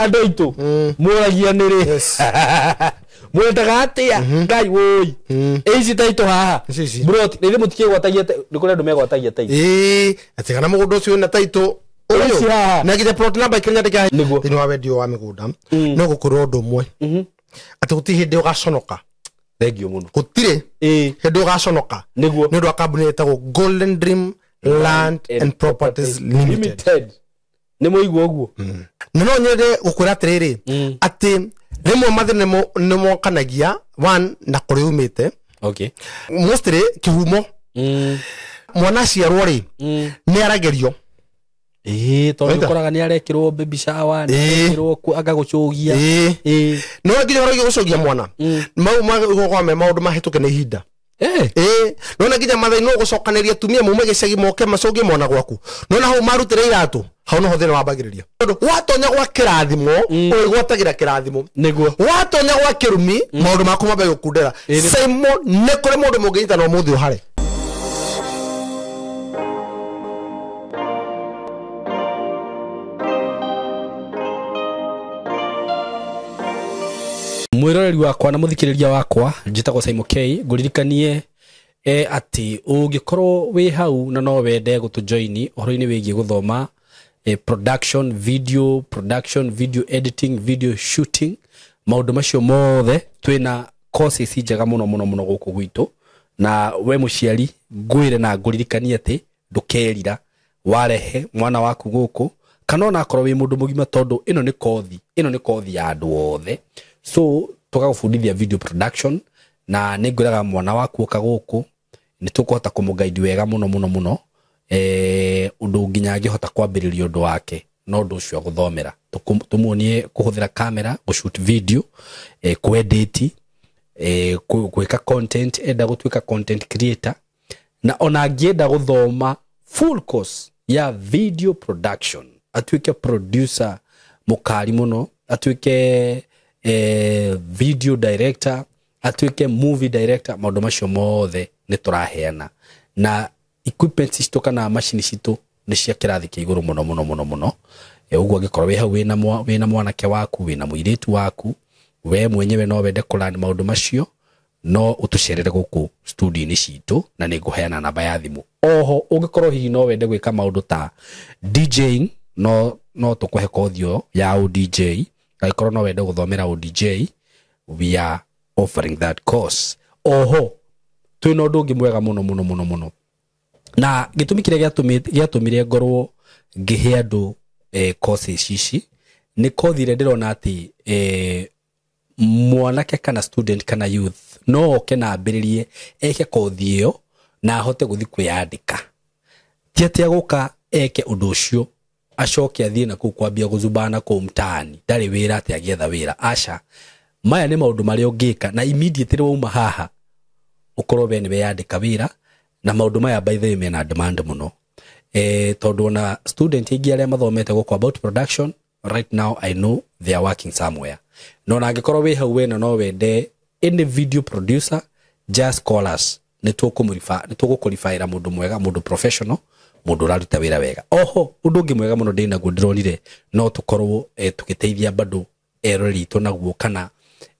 Andũ aitũ mũragia nĩ rĩ? Yes. Mwendaga atĩa? Ngai wũi, ĩ ici taitũ haha? Ici ici. Broti rĩrĩ mũtikĩgwatagia, nĩ kũrĩ andũ megwatagia taitũ. Ĩĩ, atĩ kana mũgũnda ũcio wĩna taitũ Ici haha. ũyũ na nginya plot number ikĩrĩ nyandĩke Nĩguo. thĩinĩ wa wendio wa mĩgũnda, no gũkorwo ũndũ ũmwe atĩ gũtirĩ hĩndĩ ũgaconoka. Thengiũ mũno. Gũtirĩ hĩndĩ ũgaconoka nĩ ũndũ wa kambuni ĩtagwo Golden Dream Land and Properties Limited. Nĩ mũigua ũguo? Na no nyende gũkwĩra atĩrĩrĩ, atĩ rĩmwe mathĩna nĩ mokanagia one na kũrĩa umĩte. Mostly kĩhumo, mwana aciarwo rĩ, nĩ aragerio. Ĩĩ, tondũ Waita? ũkoraga nĩ arekĩrwo baby shower, nĩ arekĩrwo agagũcũgia. Ĩĩ, no nginya ũragia gũcogia mwana mau magũkorwo me maũndũ mahĩtũke nĩ ihinda. Ĩĩ, nona nginya mathai no gũcokanĩria atumia mume gĩcagi moke macogie mwana gwaku, nona hau marutĩra iratũ, hau noho thĩna wambagĩrĩria, tondũ watonya gwa kĩrathimo ũrĩgwatagĩra kĩrathimo. Watonya gwa kĩrumi, maũndũ maku mambe gũkundera. Simon, nĩ kũrĩ mũndũ mũngĩnyita na ũmũthĩ ũhare. Mwiroreri wakwa na muthikiriria wakwa, njitagwo Simon K. Ngũririkanie atĩ ũngĩkorwo wĩ hau na no wende gũtũjoini ũhoro-inĩ wĩgiĩ gũthoma production, video production, video editing, video shooting, maũndũ macio mothe, twĩna courses njega mũno mũno mũno gũkũ gwitũ. Na we mũciari, ngwĩre na ngũririkanie atĩ ndũkerira warehe mwana waku gũkũ, kana ona akorwo wĩ mũndũ mũgima, tondũ ĩno nĩ kothi, ĩno nĩ kothi ya andũ othe. So tũgagũbundithia video production, na nĩ ngwĩraga mwana waku oka gũkũ nĩ tũkũhota kũmũgaidi wega mũno mũno mũno, ũndũ nginya angĩhota kwambĩrĩria ũndũ wake na ũndũ ũcio agũthomera. Tũmuonie kũhũthĩra kamera gũshoot video, kwedit, gwĩka content, enda gũtuĩka content creator, na ona angĩenda gũthoma full course ya video production, atuĩke producer mũkari mũno, atuĩke video director, atuĩke movie director, maũndũ macio mothe nĩ tũraheana. Na equipment citũ kana macini citũ nĩ cia kĩrathi kĩa igũrũ mũno mũno mũno mũno. Ũguo angĩkorwo wĩ hau wĩna mwanake waku, wĩna mũirĩtu waku, we mwenyewe no wende kũlearn maũndũ macio, no ũtũcerere gũkũ studio-inĩ citũ, na nĩ ngũheana namba ya thimũ. Oho ũngĩkorwo hihi no wende gwĩka maũndũ ta DJing, no tũkũhe kothi ĩyo ya ODJ. Angĩkorwo no wende gũthomera ODJ, we are offering that course. Oho twĩna ũndũ ũngĩ mwega mũno mũno mũno mũno, na gĩtũmi kĩrĩa gĩatũmire ngorwo ngĩhe andũ courses ici nĩ kothi ĩrĩa ndĩrona atĩ mwanake kana student kana youth no oke na ambĩrĩrie eke kothi ĩyo na ahote gũthiĩ kwĩyandĩka. Ti atĩ agũka eke ũndũ ũcio acoke athiĩ na kũu kwambia gũzubana kũu mtaani, ndarĩ wĩra, atĩ agĩetha wĩra. Aca, maya nĩ maũndũ marĩa ũngĩka na immediately wauma haha ũkorwo we nĩ weyandĩka wĩra. Na maũndũ maya, by the way, mena demand mũno, tondũ ona student aingĩ arĩa mathomete gũkũ about production, right now I know they are working somewhere. No na angĩkorwo wĩ hau wena no wende any video producer, just call us, nĩ tũgũkũribaĩra mũndũ mwega, mũndũ professional, mũndũ ũraruta wĩra wega. Oho ũndũ ũngĩ mwega mũno ndĩnaguo ndĩronire no tũkorwo tũgĩteithia bado eroreri aitũ naguo, kana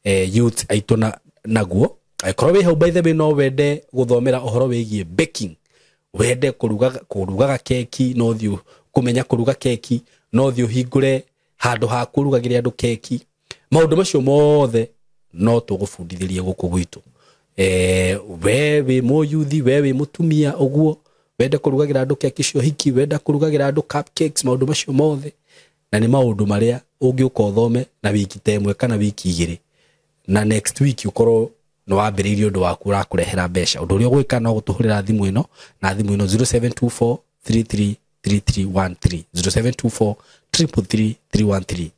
youth aitũ naguo, angĩkorwo wĩ hau, by the way, no wende gũthomera ũhoro wĩgiĩ baking, wende kũrugaga keki, no thiĩ kũmenya kũruga keki, no thiĩ ũhingũre handũ ha kũrugagĩra andũ keki, maũndũ macio mothe no tũgũbundithĩrie gũkũ gwitũ. We wĩ mũyuthi, we wĩ mũtumia ũguo wende kũrugagĩra andũ keki cia ũhiki, wenda kũrugagĩra andũ cupcakes, maũndũ macio mothe na nĩ maũndũ marĩa ũngĩũka ũthome na wiki ta ĩmwe kana wiki igĩrĩ, na next week ũkorwo nĩ wambĩrĩirie ũndũ waku ũrakũrehera mbeca. Ũndũ ũrĩa ũgwĩka no gũtũhũrĩra thimũ ĩno, na thimũ ĩno 0724 333313, 0724 333 313.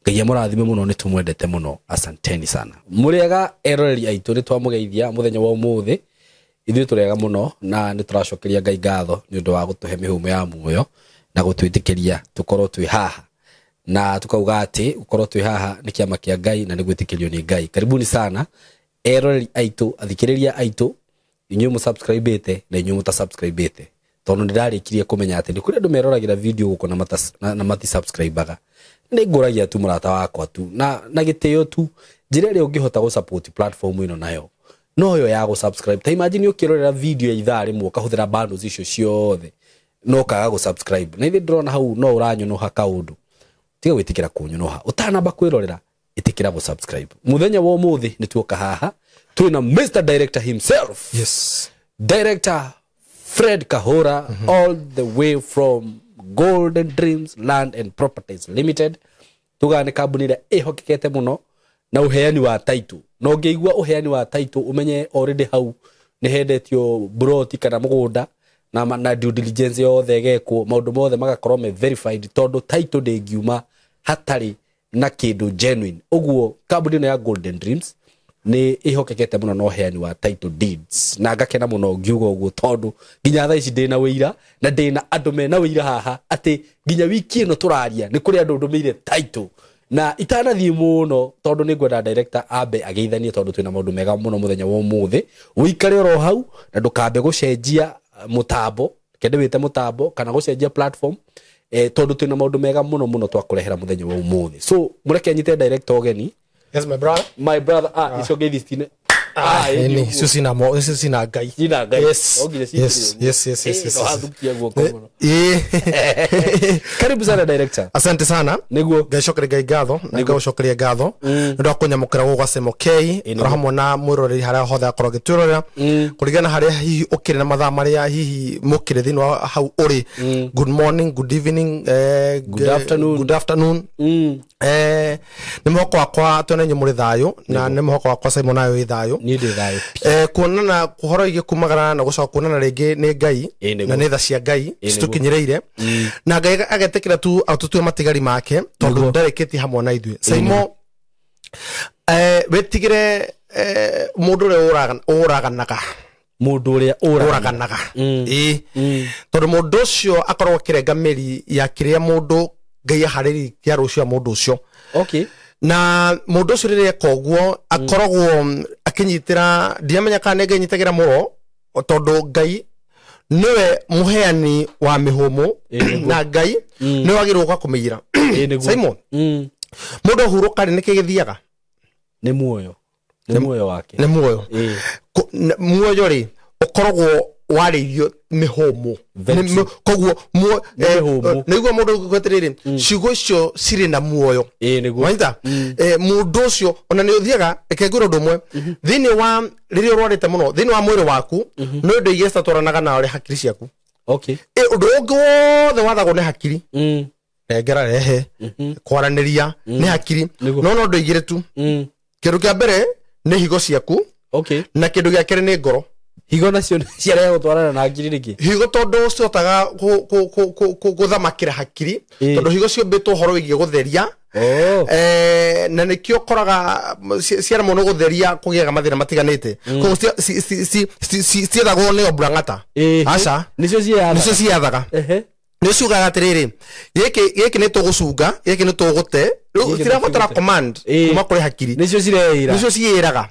Ngai amũrathime mũno, nĩ tũmwendete mũno, asanteni sana. Mũrĩega eroreri aitũ, nĩ twamũgeithia mũthenya wa ũmũthĩ. Ithuĩ tũrĩega mũno na nĩ tũracokeria Ngai ngatho nĩ ũndũ wa gũtũhe mĩhũmũ ya muoyo na gũtwĩtĩkĩria tũkorwo twĩ haha, na tukauga atĩ gũkorwo twĩ haha nĩ kĩama kĩa Ngai na nĩ gwĩtĩkĩrio nĩ Ngai. Karibuni sana eroreri aitũ, athikĩrĩria aitũ, inyuĩ mũsubscribĩte na inyuĩ mũtasubscribĩte. Tondu ndirarikirie kumenya ati ni kuri andu meroragira video guko na mata na mati subscribe-aga. Nĩ ngũragia tu mũrata wakwa tu na gĩtĩo tu njĩra ĩrĩa ũngĩhota gũ support platform ĩno nayo no yo ya gũ subscribe. Ta imagine ũkĩrorera video ya ithaa rĩmwe ũkahũthĩra bundles icio ciothe no kaga gũ subscribe. Na ithe ndĩrona hau no ũranyũnũha kaũndũ. Tiga gwĩtĩkĩra kũnyũnũha. Ũtanamba kwĩrorera ĩtĩkĩra gũ subscribe. Mũthenya wa ũmũthĩ nĩ tuoka haha twĩna Mr Director himself. Yes. Director Fred Kahora, all the way from Golden Dreams Land and Properties Limited. Tuga nĩ kambuni ĩrĩa ĩhokekete mũno na ũheani wa title. Na ũngĩigua ũheani wa title ũmenye already hau nĩ hendetio broti kana mũgũnda na due diligence yothe ĩgekwo, maũndũ mothe magakorwo me verified tondũ title ndĩngiuma hatarĩ na kĩndũ genuine. Ũguo kambuni ĩno ya Golden Dreams nĩ ĩhokekete mũno na ũheani wa title deeds. Na ngakena mũno ngiuga ũguo tondũ nginya thaa ici ndĩna wĩira na ndĩna andũ mena wĩira haha atĩ nginya wiki ĩno tũraria nĩ kũrĩ andũ ndũmĩire title. Na itanathiĩ mũno tondũ nĩ ngwenda director ambe ageithanie tondũ twĩna maũndũ mega mũno mũthenya wa ũmũthĩ. Ũikare oro hau na ndũkambe gũcenjia mũtambo, kende wĩte mũtambo kana gũcenjia platform tondũ twĩna maũndũ mega mũno mũno twakũrehera mũthenya wa ũmũthĩ. So mũreke nyite director ũgeni. Yes, my brother. My brother, it's okay this thing. Icio cina mo, icio cina Ngai. Cina Ngai. Yes. Yes, yes, yes, yes. No hathukia guoko mũno. Karibu sana director. Asante sana. Niguo. Ngai cokerie Ngai ngatho, na Ngai cokerie ngatho. Nĩ ndakũnyamũkĩra gũkũ gwa Semo K, oro hamwe na mwĩroreri harĩa hothe akorwo agĩtwĩrorera. Kũringana harĩa hihi ũkĩrĩ na mathaa marĩa hihi mũkĩrĩ thĩinĩ wa hau ũrĩ. Good morning, good evening, good afternoon. Good afternoon. Nĩ mwĩhoko wakwa twene inyuĩ mũrĩ thayũ, na nĩ mwĩhoko wakwa Simon nayo ĩ thayũ. Niĩ ndĩ thayũ. Kuonana ũhoro wĩgiĩ kumagara na gũcoka kuonana rĩngĩ nĩ Ngai na nĩ tha cia Ngai citũkinyĩrĩire, na Ngai agetĩkĩra tu atũtue matigari make tondũ ndarĩkĩtie hamwe na ithuĩ. Simon, wĩtigĩre mũndũ ũrĩa ũraganaga. Mũndũ ũrĩa ũraganaga. Ĩĩ. Tondũ mũndũ ũcio akoragwo akĩrenga mĩri ya kĩrĩa mũndũ Ngai aharĩrĩirie kĩa rũciũ mũndũ ũcio. Okay. Na mũndũ ũcio rĩrĩa eka ũguo akoragwo akinyitĩra, ndiamenya kana nĩ Ngai nyitagĩra mũro tondũ Ngai nĩwe mũheani wa mĩhũmũ na Ngai nĩwe wagĩrĩirwo gũka kũmĩira. Simon, mũndũ ahurũka rĩ nĩkĩ gĩthiaga? Nĩ muoyo. Nĩ muoyo wake. Nĩ muoyo. Muoyo rĩ ũkoragwo warĩirio mĩhũmũ. Koguo nĩguo mũndũ ũguo atĩrĩrĩ, ciugo icio cirĩ na muoyo. Wanyita? Mũndũ ũcio ona nĩ ũthiaga, reke ngwĩre ũndũ ũmwe, thĩinĩ wa rĩrĩa ũrwarĩte mũno, thĩinĩ wa mwĩrĩ waku, no indo igĩrĩ citatwaranaga na ũrĩa hakiri ciaku. Okay. Ũndũ ũngĩ wothe wathagwo nĩ hakiri. Rengera rehe, kwaranĩria nĩ hakiri. No no indo igĩrĩ tu. Kĩndũ kĩa mbere nĩ higo ciaku. Okay. Na kĩndũ gĩa kerĩ nĩ ngoro. Higo nacio ciarega gũtwarana na hakiri nĩkĩ? Higo tondũ cihotaga gũthamakĩra hakiri, tondũ higo ciũmbĩtwo ũhoro wĩgiĩ gũtheria. Na nĩkĩo ũkoraga ciaremwo nĩ gũtheria kũgĩaga mathĩna matiganĩte. Koguo ciethagwo nĩ oburang'ata. Aca. Nĩcio ciathaga. Nĩcio ciathaga. Nĩ ciugaga atĩrĩrĩ, gĩkĩ nĩ tũgũcunga, gĩkĩ nĩ tũgũte. Rĩu cirabatara command kuma kũrĩ hakiri. Nĩcio cireĩra. Nĩcio ciĩraga.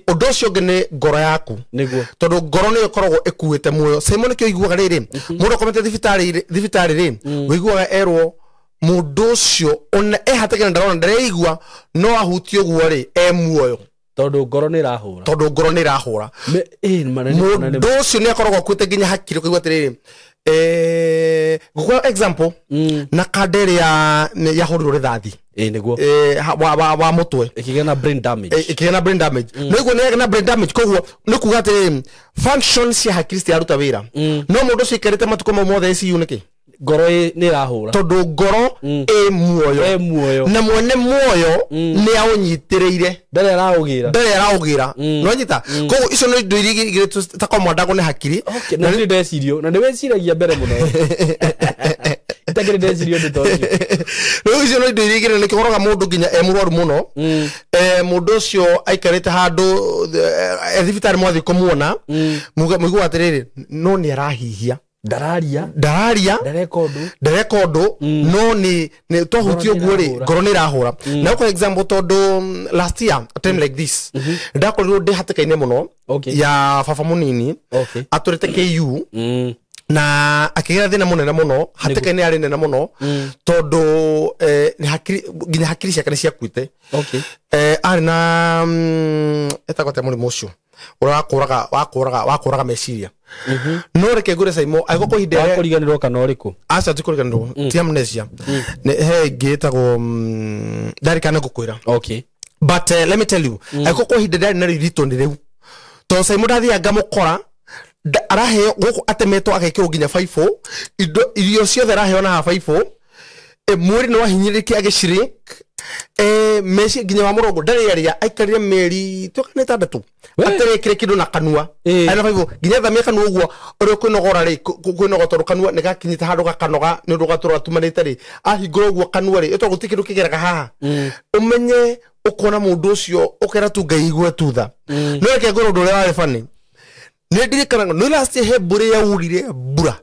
Ũndũ ũcio ũngĩ nĩ ngoro yaku. Nĩguo. Tondũ ngoro nĩyo ĩkoragwo ĩkuĩte muoyo. Simon nĩkĩo ũiguaga rĩrĩ, mũndũ akomete thibitarĩ rĩ, ũiguaga erwo mũndũ ũcio ona ehatĩkana ndarona ndareigua no ahutio ũguo rĩ, e muoyo. Tondũ ngoro nĩ ĩrahũra. Tondũ ngoro nĩ ĩrahũra. Mũndũ ũcio nĩ akoragwo akuĩte nginya hakiri ũkaigua atĩrĩrĩ, ngũkũhe example, na kanda ĩrĩa yahũrirwo rithathi. Nĩguo. Wa mũtwe. Ĩkĩgĩa na brain damage. Ĩkĩgĩa na brain damage. No iguo nĩ na brain damage, koguo nĩ kuga atĩrĩrĩ, function cia hakiri citiraruta wĩra. No mũndũ ũcio aikarĩte matukũ mau mothe ICU nĩkĩ? Ngoro nĩ ĩrahũra. Tondũ ngoro ĩ muoyo. Ĩ muoyo. Na mwene muoyo nĩ aũnyitĩrĩire. Mbere araũgĩra. Mbere araũgĩra. No nyita. Koguo icio nĩ indo iria igĩrĩ takomandagwo nĩ hakiri. Okay, na nĩ ndecirio, na nĩ weciragia mbere mũno. Itakĩrĩ ndecirio ũndũ ta ũcio. Rĩu icio nĩ indo iria igĩrĩ nĩkĩo ũkoraga mũndũ nginya e mũrwaru mũno. Mũndũ ũcio aikarĩte handũ e thibitarĩ mwathiĩ kũmuona, mũiguaga atĩrĩrĩ, no nĩ arahihia. Ndararia. Ndararia. Ndareka ũndũ. Ndareka ũndũ, no nĩ twahutio ũguo rĩ, ngoro nĩ ĩrahũra. Na for example tondũ last year a time like this, ndakorirwo ndĩ hatĩka-inĩ mũno ya baba mũnini, atũrĩte KU. Na akĩgĩa thĩna mũnene mũno hatĩka-inĩ yarĩ nene mũno tondũ nginya hakiri ciake nĩ ciakuĩte. Okay. Arĩ na etagwo atĩa mũrimũ ũcio ũrĩa wakũraga meciria. No reke ngwĩre Saimo agĩkorwo kwa ihinda rĩa kũriganĩrwo kana ũrĩkũ? Aca ti kũriganĩrwo, ti amnesia. He ĩngĩ ĩtagwo ndarĩ kana ngũkwĩra. Okay. But let me tell you, agĩkorwo kwa ihinda rĩarĩ na rĩritũ nĩ rĩu tondũ Saimo ndathiaga ngamũkora araheo gũkũ atemetwo agekĩrwo nginya baibũ, indo irio ciothe araheo na haha baibũ, mwĩrĩ nĩ wahinyĩrĩrĩkire agĩshrink, meci nginya wa mũrongo ndarĩ arĩa aikarire mĩeri tuĩka nĩ 6 aterekire kĩndũ na kanua arĩ na baibũ nginya thamia kanua ũguo ũrĩa kwĩnogora rĩ kwĩnogora tondũ kanua nĩ gakinyĩte handũ gakanoga nĩ ũndũ gatũra gatumanĩte rĩ ahingũra ũguo kanua rĩ ĩtondũ gũtirĩ kĩndũ kĩgeraga haha ũmenye ũkona mũndũ ũcio ũkera tu Ngai igue tutha. No reke ngwĩre ũndũ ũrĩa warĩ funny. Nĩ ndirikanaga nĩ last year he mbura yaurire mbura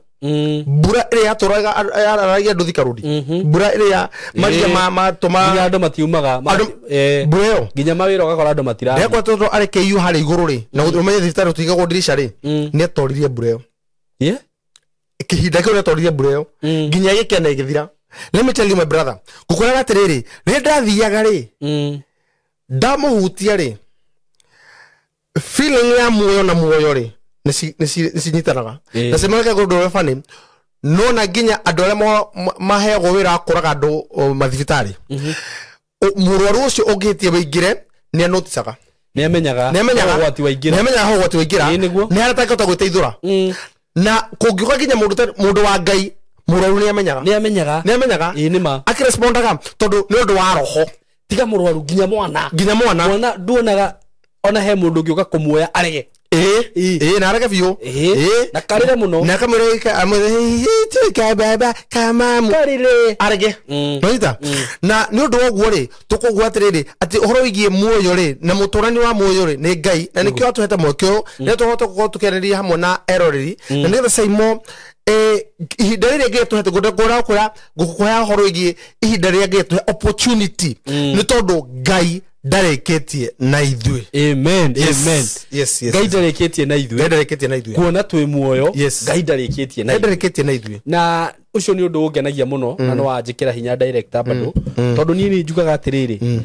mbura ĩrĩa yatũraga yararagia andũ Thika Road, mbura ĩrĩa maria matũma nginya andũ matiumaga mbura ĩyo nginya mawĩra ũgakora andũ matirathiĩ. Ndekwa tondũ arĩ KU harĩa igũrũ rĩ na ũmenye thibitarĩ tũtigagwo ndirica rĩ nĩ atoririe mbura ĩyo. Kĩhinda kĩu nĩ atoririe mbura ĩyo nginya gĩkena ĩgĩthira. Let me tell you my brother, ngũkwĩraga atĩrĩrĩ rĩrĩa ndathiaga rĩ ndamũhutia rĩ feeling ya muoyo na muoyo rĩ nĩ cinyitanaga na cimareke ũndũ ũrĩa funny no na nginya andũ arĩa maheagwo wĩra wa kũraga andũ mathibitarĩ mũrwaru ũcio ũngĩhĩtia wĩingĩre nĩ anoticaga nĩ amenyaga ũgwati waingĩra nĩ harĩa atangĩhota gwĩteithũra na kũngiuka nginya mũndũ wa Ngai mũrwaru nĩ amenyaga ĩĩ nĩ ma akĩrespondaga tondũ nĩ ũndũ wa roho tiga mũrwaru nginya mwana nduonaga ona he mũndũ ũngĩũka kũmuoya arege ĩĩ na arege biũ na karĩre mũno na akamwĩra amwĩre baba kamamu karĩre arege nonyita. Na nĩ ũndũ wa ũguo rĩ tũkũgua atĩrĩrĩ atĩ ũhoro wĩgiĩ muoyo rĩ na mũtũrani wa muoyo rĩ nĩ Ngai na nĩkĩo atũhete mweke ũyũ nĩ tũhote gũkorwo tũkĩaranĩria hamwe na eroreri na nĩgetha Saimo ihinda rĩrĩa Ngai atũhete ngũkwĩra ngũkũhe ũhoro wĩgiĩ ihinda rĩrĩa Ngai atũhe opportunity nĩ tondũ Ngai ndarĩkĩtie na ithuĩ. Amen. Amen. Yes, yes. Ngai ndarĩkĩtie na ithuĩ. Ngai ndarĩkĩtie na ithuĩ. Kuona twĩ muoyo Ngai ndarĩkĩtie na ithuĩ. Ndarĩkĩtie na ithuĩ. Na ũcio nĩ ũndũ ũngenagia mũno na no wanjĩkĩra hinya director bado tondũ niĩ nĩ njugaga atĩrĩrĩ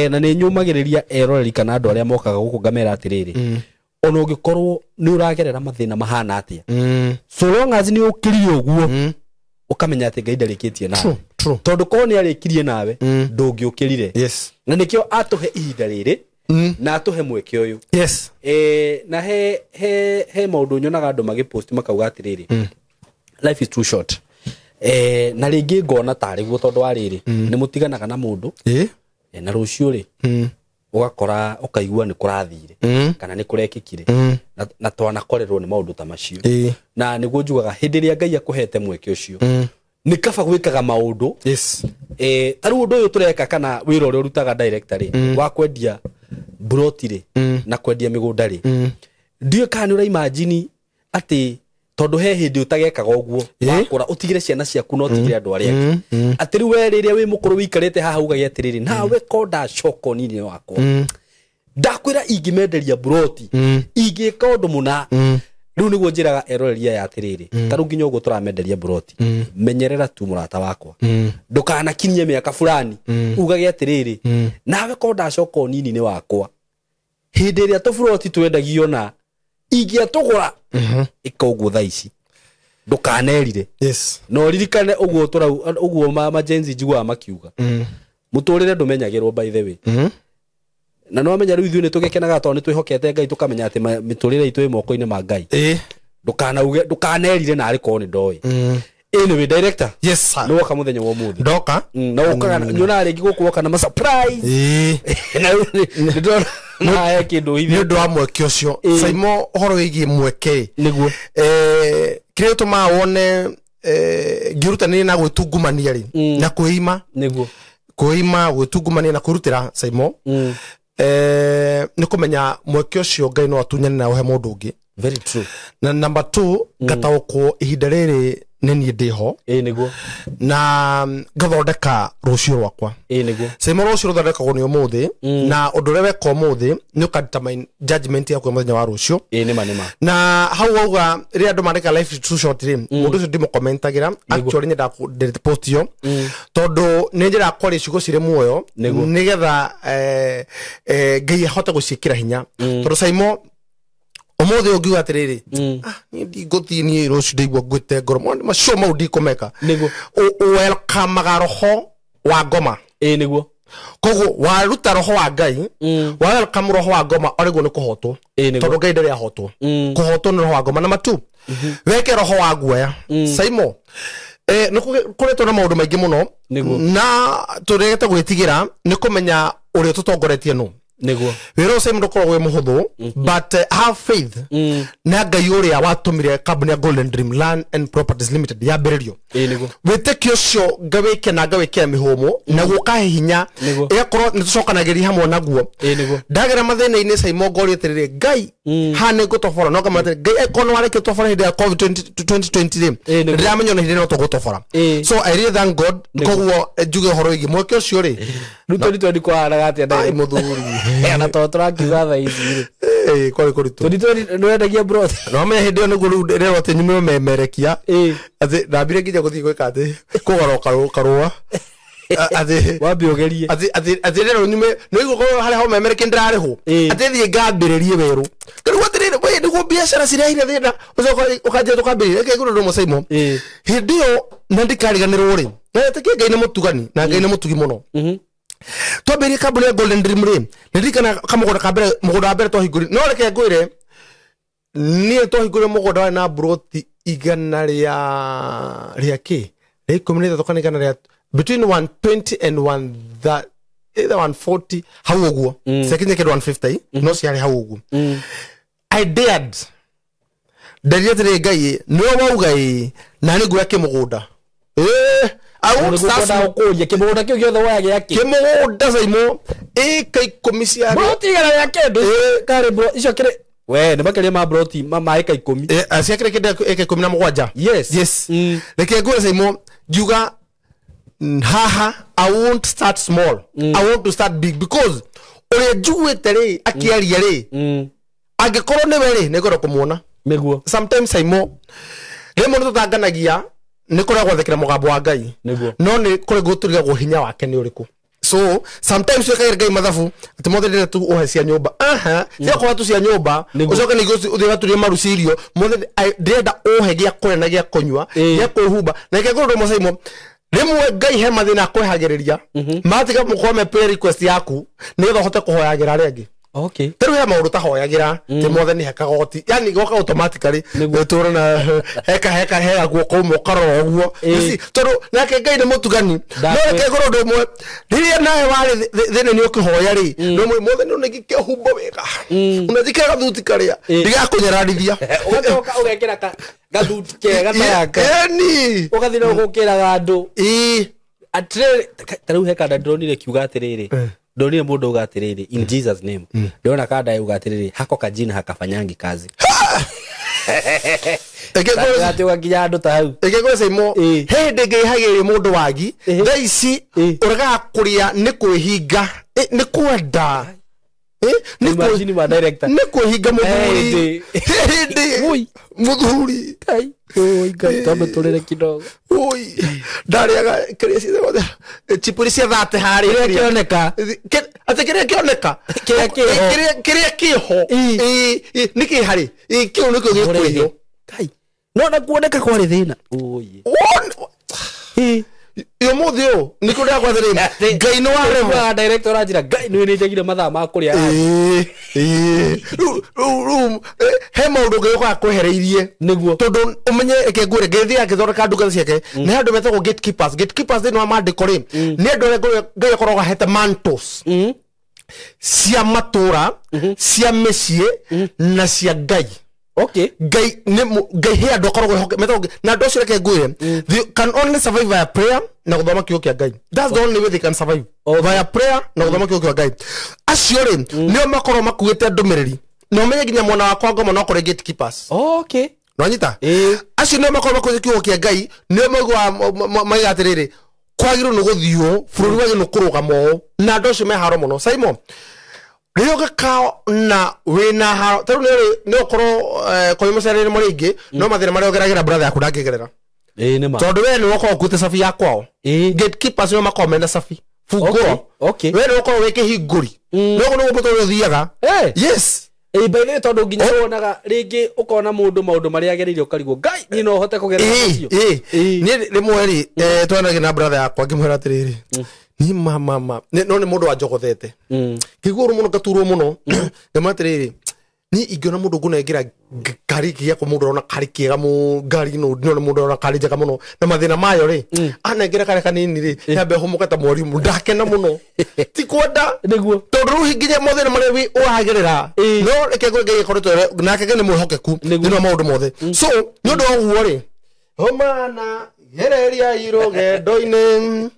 na nĩ nyũmagĩrĩria eroreri kana andũ arĩa mokaga gũkũ ngamera atĩrĩrĩ ona ũngĩkorwo nĩ ũragerera mathĩna mahana atĩa so long as nĩ ũkĩrie ũguo ũkamenya atĩ Ngai ndarĩkĩtie nawe tondũ korwo nĩ arĩkirie nawe ndũngĩũkĩrire. Yes. Na nĩkĩo atũhe ihinda rĩrĩ na atũhe mweke ũyũ. Yes. Na he maũndũ nyonaga andũ magĩpost makauga atĩrĩrĩ life is too short. Na rĩngĩ ngona tarĩ guo tondũ wa rĩrĩ nĩ mũtiganaga na mũndũ na rũciũ rĩ ũgakora ũkaigua nĩ kũrathire kana nĩ kũrekĩkire na twanakorerwo nĩ maũndũ ta macio. Na nĩguo njugaga hĩndĩ ĩrĩa Ngai akũhete mweke ũcio nĩ kaba gwĩkaga maũndũ. Yes. Ta rĩu ũndũ ũyũ tũreka kana wĩra ũrĩa ũrutaga director rĩ wa kwendia broti rĩ na kwendia mĩgũnda rĩ ndiũĩ kana nĩ ũraimagine atĩ tondũ he hĩndĩ ũtagekaga ũguo wakũra ũtigire ciana ciaku na ũtigire andũ arĩa angĩ atĩ rĩu we rĩrĩa wĩ mũkũrũ wĩikarĩte haha ugage atĩrĩrĩ nawe ko ndacoka ũnini wakwa ndakwĩra ingĩmenderia broti ingĩka ũndũ mũna. Rĩu nĩguo njĩraga eroreri aya atĩrĩrĩ ta rĩu nginya ũguo tũramenderia broti menyerera tu mũrata wakwa ndũkanakinyie mĩaka fulani ugage atĩrĩrĩ nawe ko ndacoka ũnini-inĩ wakwa hĩndĩ ĩrĩa tũburoti twendagio na ingĩatũgũra ĩka ũguo thaa ici ndũkanerire. Yes. Na ũririkane ũguo ũguo ma Gen Z njiguaga makiuga mũtũrĩre ndũmenyagĩrwo by the way. Na no amenya rĩu ithuĩ nĩ tũgĩkenaga tondũ nĩ twĩhokete Ngai tũkamenya atĩ mĩtũrĩre itũ ĩ moko-inĩ ma Ngai. Ndũkanauge ndũkanerire na arĩ korwo nĩ ndoĩ. Anyway director. Yes sir. Nĩ woka mũthenya wa ũmũthĩ. Ndoka. Na ũkaga nyonaga rĩngĩ gũkũ woka na ma surprise. Na nĩ ndona na he kĩndũ nĩ ũndũ wa mweke ũcio Saimo ũhoro wĩgiĩ mweke nĩguo kĩrĩa gĩtũmaga wone ngĩrutanĩria na gwĩtungumania rĩ na kwĩima nĩguo kwĩima gwĩtungumania na kwĩrutĩra Saimo nĩ kũmenya mweke ũcio Ngai no atunyane na ũhe mũndũ ũngĩ. Very true. Na number 2 ngataũkwo ihinda rĩrĩ Nĩ niĩ ndĩho. Ĩĩ nĩguo. Na ngathondeka rũciũ rwakwa. Ĩĩ nĩguo. Saimo rũciũ rũthondekagwo nĩ ũmũthĩ, na ũndũ ũrĩa weka ũmũthĩ nĩ ũka-determine judgment yaku ya mũthenya wa rũciũ. Ĩĩ nĩma nĩma. Na hau wauga rĩrĩa andũ mandĩka life is too short rĩ, mũndũ ũcio ndimũkomentagĩra. Actually nyendaga delete post ĩyo, tondũ nĩ nyendaga kwaria ciugo cirĩ muoyo, nĩgetha Ngai ahote gũciĩkĩra hinya. Tondũ Saimo ũmũthĩ ũngiuga atĩrĩrĩ, niĩ ndingũthiĩ, niĩ rũciũ ndaigua ngwĩte ngoro macio mau ndikũmeka. Nĩguo. Welcome-aga roho wa ngoma. Ĩĩ nĩguo. Koguo waruta roho wa Ngai, wa welcome roho wa ngoma, orĩguo nĩ kũhotwo. Tondũ Ngai ndarĩ ahotwo. Kũhotwo nĩ roho wa ngoma. Na matu weke roho wa guoya. Saimo nĩ kũretwo na maũndũ maingĩ mũno, na tũregete gwĩtigĩra nĩ kũmenya ũrĩa tũtongoretie nũ. Nĩguo. Wĩra ũcio ndũkoragwo wĩ mũhũthũ, but have faith na Ngai ũrĩa watũmire kambuni ya Golden Dream Land and Properties Limited yambĩrĩrio. Ĩĩ nĩguo. Wĩtĩkio ũcio ngawĩke na ngawĩkĩra mĩhũmũ, naguo ũkahe hinya, ĩgakorwo nĩ tũcokanagĩria hamwe naguo. Ĩĩ nĩguo. Ndagera mathĩna-inĩ Saimo ngoria atĩrĩrĩ, Ngai haha nĩ ngũtobora, no ngamwĩra atĩrĩrĩ, Ngai angĩkorwo nĩ warekia tobora hĩndĩ ya COVID 2020 rĩ, ndĩramenya ona hĩndĩ ĩno tũgũtobora. So I really thank God. Koguo njuge ũhoro wĩgiĩ mweke ũcio rĩ, rĩu 2020 kwahanaga atĩa? Ai mũthuri. Na tondũ tũrakiuga thaa ici rĩ, Ĩĩ kwarĩ kũritũ. 2020 nĩwendagia brot. No menya hĩndĩ ĩyo nĩguo rĩu ndĩrerwo atĩ nyume memerekia, atĩ ndambire nginya gũthiĩ gwĩka atĩ kũgora karũa atĩ wambe ũgerie, atĩ rĩrĩ nyume nĩ igũkorwo harĩa ho memerekia ndĩrarĩhwo, atĩ thiĩ ngambĩrĩrie werũ. Rĩu atĩrĩrĩ, we nĩguo biacara cirehire thĩna, ũcoka ũkanjĩra tũkambĩrĩria. Reke ngũrwo ndũmwe Saimo, hĩndĩ ĩyo na ndikariganĩrwo rĩ, na etĩkie Ngai nĩ mũtugani na Ngai nĩ mũtugi mũno. Twambĩrĩrie kambuni ya Golden Dream rĩ, nĩ ndirikana kamũgũnda ka mbere, mũgũnda wa mbere twahingũrire, no reke ngwĩre, niĩ twahingũrire mũgũnda warĩ na mburoti igana rĩa kĩ, rĩa 13 kana igana rĩa between 120 and either 140 hau ũguo, ciakinya kĩndũ 150, no ciarĩ hau ũguo. I dared, nderire atĩrĩ, Ngai nĩwe wauga ĩ, na nĩ nguoya kĩmũgũnda. I won't start small. Kũria kĩmũgũnda kĩu gĩothe woya gĩakĩ? Kĩmũgũnda Saimo ĩka 10 ciarĩ broti igana rĩa kĩndũ karĩ bro icio kĩrĩ we nĩ makĩria ma broti ma ĩka 10. Ciakĩrĩ kĩndũ ĩka 17. Yes. Yes. Reke ngwĩre Saimo, ngiuga haha I won't start small, I want to start big, because ũrĩa njiguĩte rĩ akĩaria rĩ, angĩkorwo nĩwe rĩ, nĩngwenda kũmuona. Nĩguo. Sometimes Saimo rĩmwe nĩ tũtanganagia nĩ kũrĩa gwathĩkĩra mũgambo wa Ngai, no nĩ kũrĩ gũtũrigagwo hinya wake nĩ ũrĩkũ. So sometimes wĩkagĩra Ngai mathabu atĩ mothe ndĩrenda tu ũhe cia nyũmba, aha ciakorwo tu cia nyũmba, ũcoke ningĩ ũthiĩ ũgaturie maru cia irio, mothe ndĩrenda ũhe gĩa kũrĩa na gĩa kũnyua, gĩa kwĩhumba. Na reke ngũrwo ndũmwe Saimo, rĩmwe Ngai he mathĩna akwehagĩrĩria, matiga mũkorwo me prayer request yaku nĩgetha ũhote kũhoyagĩra arĩa angĩ. Okay. Tarĩu he maũndũ tahoyagĩra ti mothe nĩ heka goti, yani goka automatically tũra na heka heka heka guoko ũmwe ũkarora ũguo, tondũ nake Ngai nĩ mũtugani. No reke ngorwo ũndũ ũmwe, rĩrĩa nawe warĩ thĩna nĩ ũkĩhoya rĩ, no mothe nĩ ũnengĩkĩhumba wega, unajikĩra gathuti karĩa ndigakũnyararithia, ũgacoka ũgekĩra gathuti kega ta yaka, ĩni ũgathiĩ na ũgũkĩraga andũ. Atĩrĩrĩ, tarĩu he kanda ndĩronire kiuga atĩrĩrĩ, ndonire mũndũ auga atĩrĩrĩ, in Jesus name, ndĩrona kanda auga atĩrĩrĩ, hako kajina hakafanyangi kazi. Atĩ ũgakinya andũ ta hau. Reke ngwĩre Saimo, he hĩndĩ ngĩhagĩrĩria mũndũ wagi, thaa ici ũregaga kũrĩa nĩ kwĩhinga, nĩ kwenda, nĩ kwĩhinga mũthuri, hĩndĩ mũthuri twambe tũrĩre kidogo. Oi, ndarĩaga kĩrĩa ciĩtagwo chipuri cia thate harĩa kĩrĩa kĩoneka, atĩ kĩrĩa kĩoneka, kĩrĩa kĩho, kĩrĩa kĩho nĩ kĩ harĩ kĩu nĩkĩo gĩkwĩhio. No na kuoneka kwarĩ thĩna. Oi ũmũthĩ ũyũ nĩkĩo ndĩrakwatĩrĩria Ngai nĩ warema. Director aranjĩra Ngai nĩ nĩnjagire mathaa ma kũrĩa. Rĩu he maũndũ Ngai ũkaga kwehereirie nĩguo, tondũ ũmenye reke ngwĩre, Ngai thiaga akĩthondeka ndungata ciake, nĩ andũ metagwo gatekeepers. Gatekeepers thĩinĩ wa maandĩko rĩ, nĩ andũ arĩa Ngai akoragwo ahete mantles cia matũra, cia mĩciĩ na cia Ngai. Okay. Ngai Ngai he andũ akoragwo metagwo, na andũ acio reke ngwĩre, they can only survive via prayer na gũthoma kiugo kĩa Ngai. That's the only way they can survive. Via prayer na gũthoma kiugo kĩa Ngai. Acio rĩ nĩo makoragwo makuĩte ndũmĩrĩri. Na ũmenye nginya mwena wakwa ngoma no kũrĩ gatekeepers. Okay. Nwanyita acio nĩo makorwo makũrĩte kiugo kĩa Ngai, nĩo maiguaga maiga atĩrĩrĩ, kwagĩrĩirwo nĩ gũthiũ bũrũri wagĩrĩirwo nĩ kũrũgama ũũ, na andũ acio me haro mũno. Simon, rĩrĩa ũngĩkaa na wĩna haro ta rĩu nĩ ũkorwo kwanyu mũciarĩre mũrĩ aingĩ, no mathĩna marĩa ũgeragĩra brother yaku ndangĩgerera. Tondũ we nĩwe ũkoragwo ũkuĩte cabi ya kwao. Gatekeepers nĩo makoragwo mena cabi bungũro. We nĩwe ũkoragwo wĩ kĩhingũri. No ũguo nĩguo mũtũrĩre ũthiaga. Yes. By the way, tondũ nginya wonaga rĩngĩ ũkona mũndũ maũndũ marĩa agereire ũkarigwo, Ngai niĩ no hote kũgerera macio. Niĩ rĩmwe rĩ, twanagia na brother yakwa ngĩmwĩra atĩrĩrĩ, niĩ ma no nĩ mũndũ wanjogothete. Ngĩigua ũru mũno, ngaturwo mũno. Ngĩmwĩra atĩrĩrĩ, niĩ ingĩona mũndũ ngũnengera ngari gĩakwa, mũndũ ũrona karĩ kĩega ngari ĩno, ndĩrona mũndũ ũrona karĩ njega mũno na mathĩna mayo rĩ, anengera karĩa kanini rĩ, nyambe hũmũke ta mweri ũmwe, ndakena mũno. Ti kwenda. Nĩguo. Tondũ rĩu nginya mathĩna marĩa ũragerera, no reke Ngai akoretwo nake nĩ mwĩhokeku thĩinĩ wa maũndũ mothe. So nĩ ũndũ wa ũguo rĩ, homana gereria irũgendo-inĩ,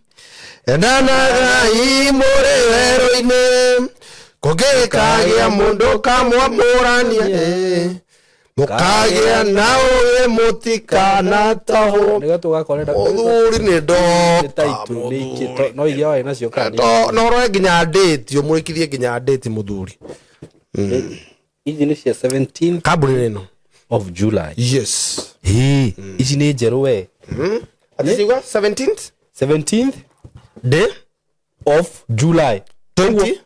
endanagai mũrĩ werũ-inĩ, kũngĩkagĩa mũndũ kamwamũrania, mũkagĩa na ũgĩ mũtikanatahwo. Mũthuri nĩ ndoka, no iria warĩ nacio kana no ũroe nginya ndĩti, ũmũrĩkithie nginya ndĩti mũthuri. Ici nĩ cia 17th kambuni ĩno of July. Yes. Ici nĩ njerũ we. Ati ciuga 17th? 17th day of July 20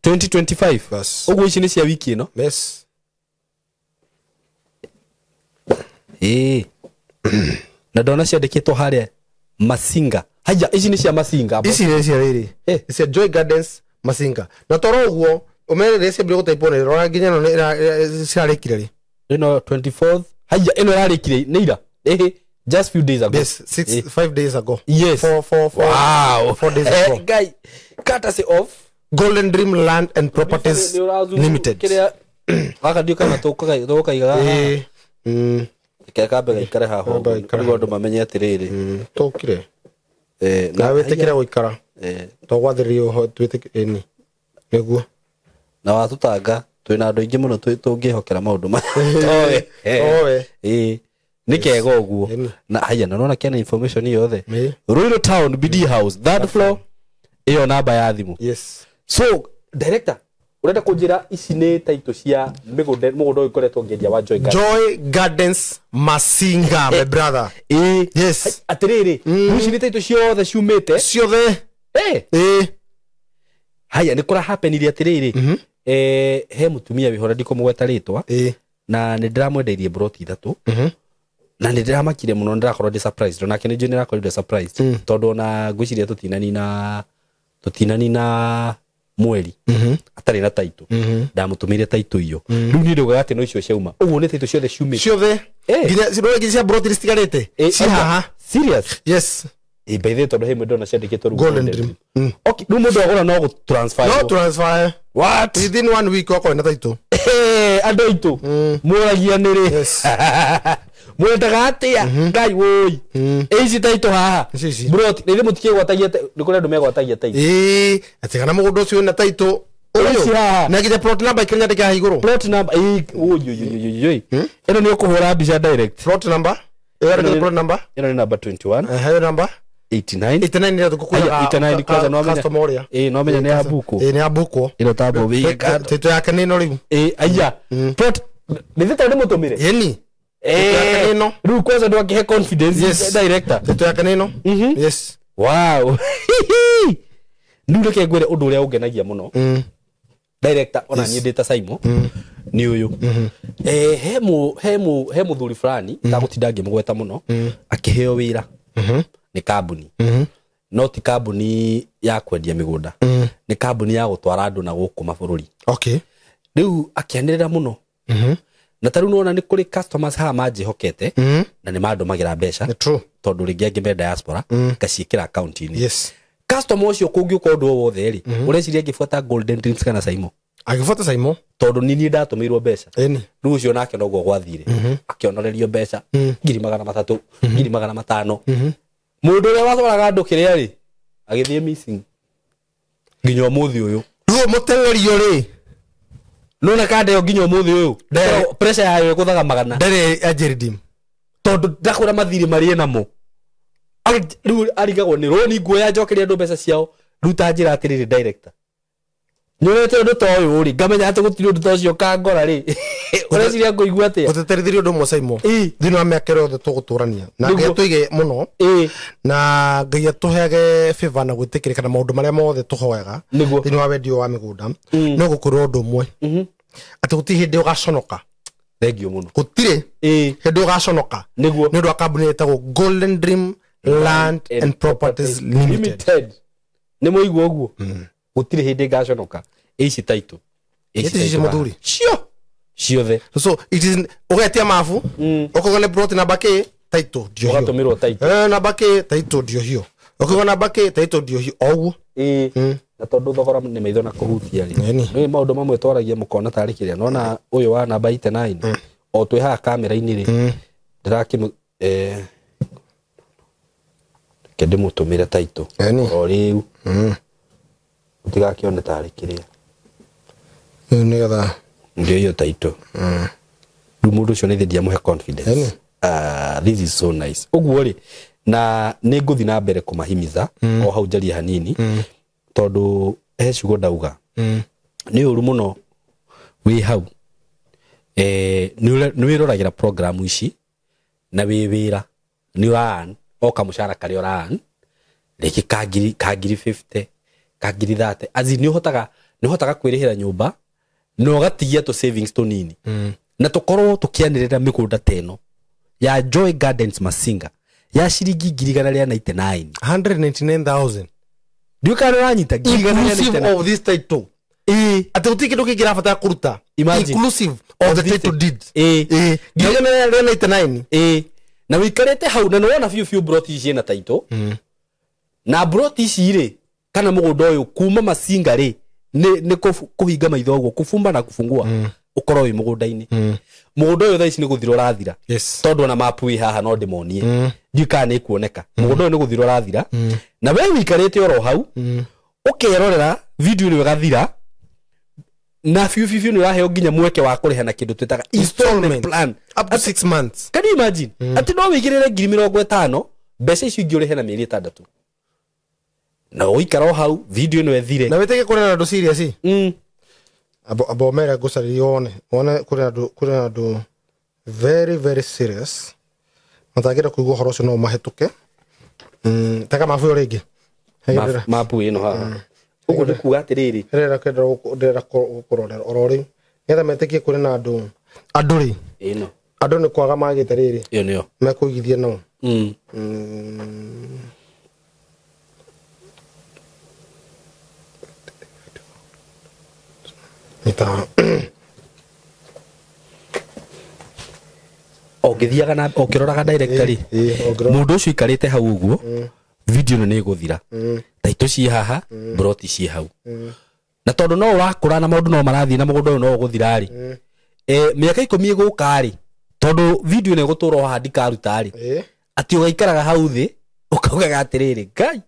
2025. Ũguo ici nĩ cia wiki ĩno. Yes. Na ndona ciandĩkĩtwo harĩa Masinga. Haya, ici nĩ cia Masinga. Ici nĩ cia rĩrĩ. Cia Joy Gardens Masinga. Na toro ũguo ũmere rĩrĩa ciambire gũtaipwo nĩ rora nginya ĩno cirarĩkire rĩ. Ĩno 24th. Haya, ĩno ĩrarĩkire nĩ ira. Just few days ago. Yes, 6 5 days ago. Yes. 4 4 4. Wow. 4 days ago. Guy, courtesy of Golden Dream Land and Properties Limited. Gaka ndiũ kana tũkaiga haha. Kambe gaikare haha nĩguo andũ mamenye atĩrĩrĩ. Tũkire. Na wĩtĩkĩre gũikara. Tũgwathĩrĩrio twĩtĩkĩre nĩ. Nĩguo. Na watũtanga twĩna andũ aingĩ mũno tũngĩhokera maũndũ maya. Towe. Nĩ kega ũguo. Na haya na nona kena information yothe. Ruiru Town BD House third floor, ĩyo namba ya thimũ. Yes. So director, urenda kunjira ici nĩ taito cia mĩgũnda mũgũnda ũyũ ũkoretwo ngĩendia wa Joy Gardens. Joy Gardens Masinga, my brother. Yes. Atĩrĩrĩ, ici nĩ taito ciothe ciumĩte. Ciothe. Haya nĩ kũra happenire atĩrĩrĩ. He mũtumia wĩho ndikũmũgweta rĩtwa. Na nĩ ndĩramwendeirie broti ithatũ. Na nĩ ndĩramakire mũno, ndĩrakorwo ndĩ surprised. Onake nĩ njũĩ nĩ arakorirwo surprised. Tondũ ona ngwĩciria tũtinanina mweri atarĩ na taito. Ndamũtũmĩire taito iyo. Rĩu niĩ ndaugaga atĩ no icio ciauma. Ũguo nĩ taito ciothe ciumĩte. Ciothe. Nginya nginya cia broti citigarĩte. Ci haha. Serious? Yes. By the way, tondũ he mũndũ ndona ciandĩkĩtwo rĩu Golden Dream. Okay, rĩu mũndũ agũra no gũ-transfer. No transfer. What? Within 1 week wakorwo na taito. Andũ aitũ mũragia nĩ rĩ? Yes. Mwendaga atĩa? Ngai woi. Ici taito haha. Broti, rĩrĩ mũtikĩgwatagia nĩ kũrĩ andũ megwatagia taito. Atĩ kana mũgũnda ũcio wĩna taito ũyũ. Na nginya plot number ikĩnyandĩka haha igũrũ. Plot number, oi oi. Ĩno nĩ ũkũhũra mbica direct. Plot number? Ĩyo nĩ plot number? Ĩno nĩ number 21. Ĩyo number? 89. 89 nĩ tũkũkũra. 89 kwanza no amenya. Customer ũrĩa. No amenya nĩ ya buku. Nĩ ya buku. Ĩno tambo wĩ. Taito yake nĩ ĩno rĩu. Aya. Plot nĩ thĩta nĩ mũtũmĩre. Ĩni. Rĩu kwanza ndwakihe confidence. Yes. Director. Taito yake nĩ ĩno. Yes. Wow. Rĩu reke ngwĩre ũndũ ũrĩa ũngenagia mũno. Director ona niĩ ndĩ ta Simon. Nĩ ũyũ. He mũthuri fulani ndagũtinda ngĩmũgweta mũno akĩheo wĩra. Nĩ kambuni. No ti kambuni ya kwendia mĩgũnda. Nĩ kambuni ya gũtwara andũ na gũkũ mabũrũri. Okay. Rĩu akĩanĩrĩra mũno. Na ta rĩu nĩwona nĩ kũrĩ customers haha manjĩhokete na nĩ mandũmagĩra mbeca. Tondũ rĩngĩ angĩ me diaspora ngaciĩkĩra account-inĩ. Yes. Customer ũcio kũngĩũka ũndũ o wothe rĩ, ũreciria angĩbuata Golden Dreams kana Simon? Agĩbuata Simon. Tondũ nĩ niĩ ndatũmĩirwo mbeca. Ĩni. Rĩu ũcio nake noguo gwathire. Akĩonorerio mbeca 300,000, 500,000. Mũndũ ũrĩa watwaraga andũ kĩrĩa rĩ, agĩthiĩ missing. Nginya ũmũthĩ ũyũ. Rĩu mũteng'erio rĩ? Nona kanda ĩyo nginya ũmũthĩ ũyũ pressure yayo ĩgũthaga magana ndarĩ anjĩridim tondũ ndakũra mathirĩ marĩ namo rĩu arigagwo nĩ rũni nguoya njokeria andũ mbeca ciao rĩu ta njĩra atĩrĩrĩ director nyonete ũndũ ta ũyũ rĩ ngamenya atĩ gũtirĩ ũndũ ta ũcio kangora rĩ ũreciria ngũigua atĩa gũteterithirie ũndũ ũmwe Saimo thĩinĩ wa mĩaka ĩrĩa yothe tũgũtũrania na Ngai atũige mũno na Ngai atũheage favor na gwĩtĩkĩrĩka na maũndũ marĩa mothe tũhoyaga thĩinĩ wa wendio wa mĩgũnda no gũkorwo ũndũ ũmwe atĩ gũtirĩ hĩndĩ ũgaconoka thengio mũno gũtirĩ hĩndĩ ũgaconoka nĩguo nĩ ũndũ wa kambuni ĩtagwo Golden Dream Land and Properties Limited nĩ mũigua ũguo gũtirĩ hĩndĩ ngaconoka ici title ici mũthuri cio ciothe so it is ũgetia mabu ũkauga nĩ plot namba kĩ title ndiohio ũgatũmĩrwo title namba kĩ title ndiohio ũkauga namba kĩ title ndiohio o ũguo na tondũ thogora nĩ maitho na kũhutia rĩ nĩ maũndũ mamwe twaragia mũkona tarĩ kĩrĩa nona ũyũ wa namba 89 o twĩ haha kamera-inĩ rĩ ndĩrakĩmũ reke ndĩmũtũmĩre title o rĩu ũtigakĩone tarĩ kĩrĩa nĩgetha ndio hiyo title rĩu mũndũ ũcio nĩ ndiamũhe confidence this is so nice ũguo rĩ na nĩ ngũthiĩ na mbere kũmahimiza o hau njarie hanini tondũ he ciugo ndauga nĩ ũru mũno wĩ hau nĩ wĩroragĩra programu ici na wĩ wĩra nĩ ũra o kamũcara karĩa ũra rĩngĩ ka ngiri 50 ka ngiri 30 azi nĩ ũhotaga kwĩrĩhĩra nyũmba na ũgatigia tũ savings tũnini na tũkorwo tũkĩanĩrĩra mĩgũnda ta ĩno ya Joy Gardens Masinga ya ciringi 199,000 199,000 ndiũ kana ũranyita inclusive of this title atĩ gũtirĩ kĩndũ kĩngĩ kĩrabatara kũruta inclusive of the title deed 199,000 na wĩikarĩte hau na nĩwona biũ biũ broti ici ĩna title na broti ici rĩ kana mũgũnda ũyũ kuma Masinga rĩ nĩ kũhinga maitho ũguo kũbumba na kũbungua ũkorwo wĩ mũgũnda-inĩ mũgũnda ũyũ thaa ici nĩ gũthira ũrathira tondũ ona mapu ĩ haha no ndĩmonie ndiũĩ kana nĩ ĩkuoneka mũgũnda ũyũ nĩ gũthira ũrathira na we wĩikarĩte oro hau ũkerorera video ĩno ĩgathira na biũ biũ nĩ ũraheo nginya mweke wa kũrĩha na kĩndũ twĩtaga installment plan up to 6 months can you imagine atĩ no wĩigĩrĩre 50,000 mbeca icio ingĩ ũrĩhe na mĩeri 6 na ũikara o hau video ĩno ĩthire na wĩtĩkie kũrĩ na andũ serious abo mera ngũcarĩrie wone kũrĩ na andũ very very serious matangĩenda kũigua ũhoro ũcio no mahĩtũke teka mabu ĩyo rĩngĩ mabu ĩno haha ũguo nĩ kuga atĩrĩrĩ ndĩrenda gũkũrorera oro rĩu nĩgetha metĩkie kũrĩ na andũ rĩ ĩno andũ nĩ kwaga magĩte rĩrĩ ĩyo nĩyo mekũigithia nao ũngĩthiaga na ũkĩroraga director rĩ mũndũ ũcio aikarĩte hau ũguo video ĩno nĩ ĩgũthira taitũ ciĩ haha broti ciĩ hau na tondũ no ũrakũra na maũndũ no marathiĩ na mũgũnda ũyũ no ũgũthira rĩ mĩaka 10 ĩgũka rĩ tondũ video ĩno ĩgũtũra o haha ndikaruta rĩ atĩ ũgaikaraga hau thĩ ũkaugaga atĩrĩrĩ Ngai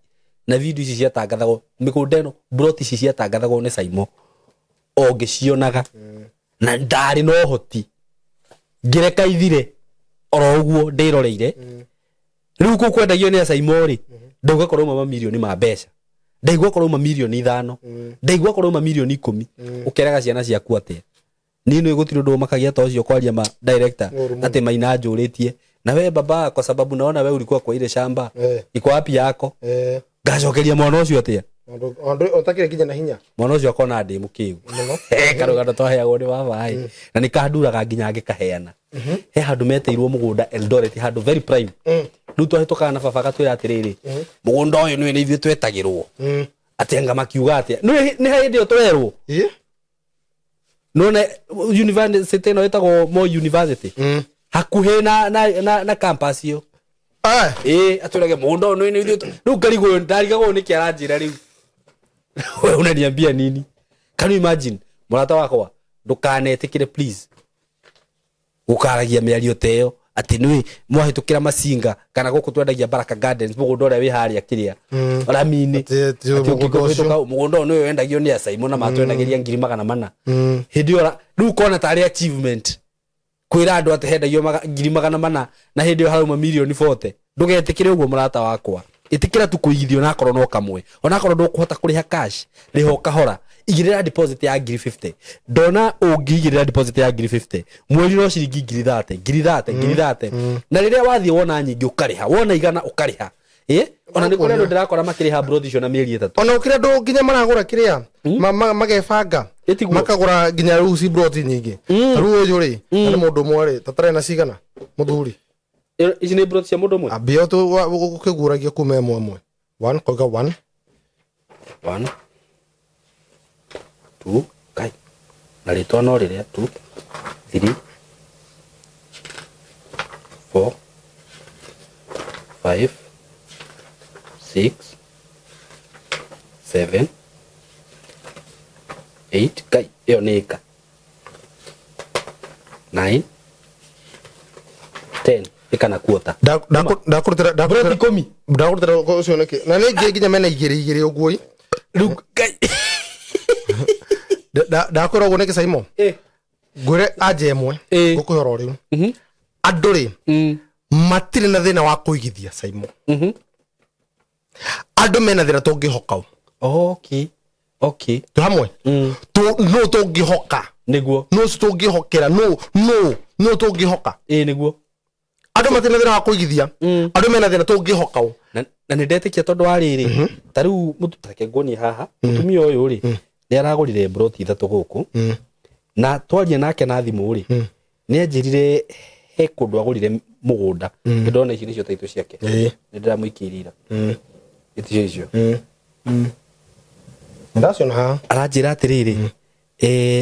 na video ici ciatangathagwo mĩgũnda ĩno broti ici ciatangathagwo nĩ Saimo o ngĩcionaga na ndarĩ na ũhoti ngĩreka ithire oro ũguo ndĩroreire rĩu kũu kwendagio nĩ Saimo rĩ ndauga korwo uma mamirioni ma mbeca ndaigua korwo uma mirioni 5 ndaigua korwo uma mirioni 10 ũkeraga ciana ciaku atĩa niĩ nĩ gũtirĩ ũndũ ũmakagia ta ũcio kwaria ma director atĩ maina njũrĩtie na we baba kwa sababu naona we ulikuwa kwa ile shamba iko wapi yako ngacokeria mwana ũcio atĩa ũtakĩrĩ nginya na hinya mwana ũcio akona ndĩ mũkĩgu karũgano twaheagwo nĩ baba ĩ na nĩ kanduraga nginya ngĩkaheana he handũ metĩirwo mũgũnda Eldoret handũ very prime rĩu twahĩtũkaga na baba agatwĩra atĩrĩrĩ mũgũnda ũyũ nĩwe nĩ ithuĩ twetagĩrwo atĩ anga makiuga atĩa nĩ hĩndĩ ĩyo twerwo nona university ĩno ĩtagwo Moi University hakuhĩ na campus ĩyo atwĩrage mũgũnda ũyũ nĩ ithuĩ rĩu ngarigwo ndarigagwo nĩkĩ aranjĩra rĩu wewe unaniambia nini? Can you imagine mũrata wakwa ndukanetĩkĩre please gũkaragia mĩario ta ĩyo Atĩ nĩ mwahĩtũkĩra Masinga kana gũkũ twendagia Baraka Gardens mũgũnda ũrĩa wĩ harĩa kĩrĩa rami-inĩ mũgũnda ũyũ nĩwe wendagio nĩ Acaimo na matwendagĩria 400,000. Hĩndĩ ĩyo rĩu ũkona tarĩ achievement kwĩra andũ atĩ hendagio 400,000 na hĩndĩ ĩyo harauma mirioni 40. Ndũgetĩkĩre ũguo mũrata wakwa, ĩtĩkĩra tu kũigithio onakorwo no kamwe, onakorwo ndũkũhota kũrĩha cash, rĩha o kahora. Igĩrĩra deposit ya 50,000. Ndona ũngĩigĩrĩra deposit ya 50,000 mweri no ciringi 30,000 30,000 30,000. Na rĩrĩa wathiĩ wona nyingĩ ũkarĩha, wona 100 ũkarĩha. Ona nĩ kũrĩ andũ ndĩrakora makĩrĩha broti icio na mĩeri 3. Ona ũkĩrĩ andũ nginya maragũra kĩrĩa magebanga makagũra nginya rĩu ci broti nyingĩ. Rĩu ũyũ rĩ nĩ mũndũ ũmwe rĩ tatarĩ na cigana mũthuri. Ici nĩ broti cia mũndũ ũmwe? Ambia ũkĩgũragia kuma ĩmwe ĩmwe. 1 koiga 1 1 2 kai na rĩtwa no rĩrĩa 2 3 4 5 6 7 8 kai ĩyo nĩ ĩka 9 10 ĩka na kuota. Ndakũrutĩra broti 10. Ndakũrutĩra ũcio nĩkĩ? Na nĩ nginya mena igĩrĩ igĩrĩ ũguo. Rĩu kai Ndakwĩra ũguo nĩkĩ Saimo? Ngwĩre anje ĩmwe ngũkũhe oro rĩu. Andũ rĩ matirĩ na thĩna wa kũigithia Saimo. Andũ mena thĩna tũngĩhoka. Okay. Okay. Twĩ hamwe? No tũngĩhoka. Nĩguo. No tũngĩhokera no tũngĩhoka. Nĩguo. Andũ matirĩ na thĩna wa kũigithia. Andũ mena thĩna tũngĩhoka. Na nĩ ndetĩkia tondũ wa rĩrĩ ta rĩu reke nguonie haha mũtumia ũyũ rĩ nĩ aragũrire broti 3 gũkũ na twaria nake na thimũ rĩ nĩ anjĩrire he kũndũ agũrire mũgũnda. Ndĩrona ici nĩcio taitũ ciake. Nĩ ndĩramũikĩire ira. Ĩticio icio. Ndaciona haha. Aranjĩra atĩrĩrĩ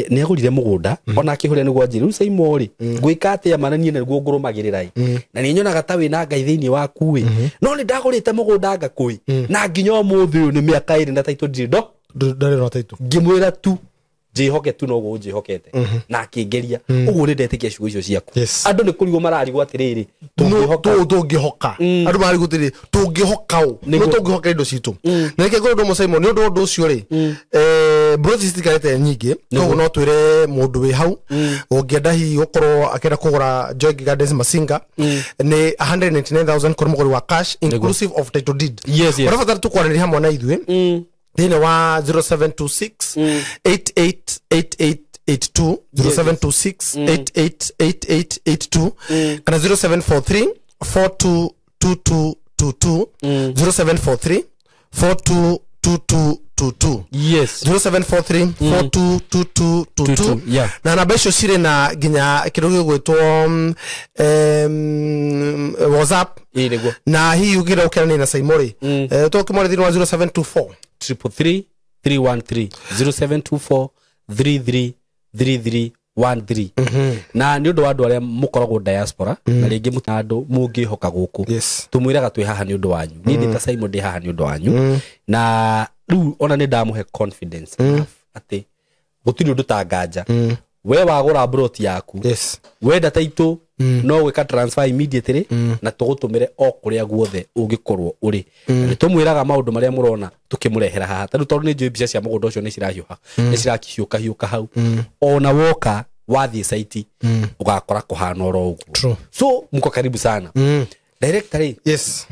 nĩ agũrire mũgũnda ona akĩhũrĩa nĩguo anjĩre rĩu Saimo rĩ ngwĩka atĩa mana niĩ nĩguo ngũrũmagĩrĩra ĩ na nĩ nyonaga ta wĩna Ngai thĩinĩ waku ĩ no nĩ ndagũrĩte mũgũnda ngakũĩ na nginya ũmũthĩ ũyũ nĩ mĩaka 2 na taitũ ndirĩ ndo ndarĩ na taitũ. Ngĩmwĩra tu njĩhoke tu noguo ũnjĩhokete na akĩngeria ũguo nĩ ndetĩkia ciugo icio ciaku. Andũ nĩ kũrigwo mararigwo atĩrĩrĩ tũngĩhoka. Andũ mararigwo atĩrĩrĩ tũngĩhoka ũ no tũngĩhokera indo citũ. Na reke ngwĩre ũndũ ũmwe Simon, nĩ ũndũ ũcio rĩ broti citikarĩte nyingĩ koguo no twĩre mũndũ wĩ hau ũngĩenda hihi gũkorwo akĩenda kũgũra Joy Gardens Masinga nĩ 199,000 kũrĩ mũgũri wa cash inclusive of title deed. Ũrabatara tu kwaranĩria hamwe na ithuĩ thĩinĩ wa 0726 888882 0726 888882 kana 0743 422222 0743 422222. Yes. 0743 422222. Yeah. Na namba icio cirĩ na nginya kĩndũ gĩgwĩtwo WhatsApp. Nĩguo. Na hihi ũngĩenda gũkeranĩria na Saimo rĩ tũkĩmware thĩinĩ wa 0724 333 313 0724 33 33 13. Na nĩ ũndũ wa andũ arĩa mũkoragwo diaspora na rĩngĩ andũ mũngĩhoka gũkũ tũmwĩraga twĩ haha nĩ ũndũ wanyu. Niĩ ndĩ ta Simon ndĩ haha nĩ ũndũ wanyu. Na rĩu ona nĩ ndamũhe confidence enough atĩ gũtirĩ ũndũ ta nganja. We wagũra broti yaku wenda taitũ no gwĩka transfer immediately na tũgũtũmĩre o kũrĩa guothe ũngĩkorwo ũrĩ. Nĩ tũmwĩraga maũndũ marĩa mũrona tũkĩmũrehera haha ta rĩu tondũ nĩ njũĩ mbica cia mũgũnda ũcio nĩ cirahiũha nĩ cirahiũka hiũka hau. Ona woka wathiĩ site ũgakora kũhana oro ũguo. So mko karibu sana. Director rĩ, yes,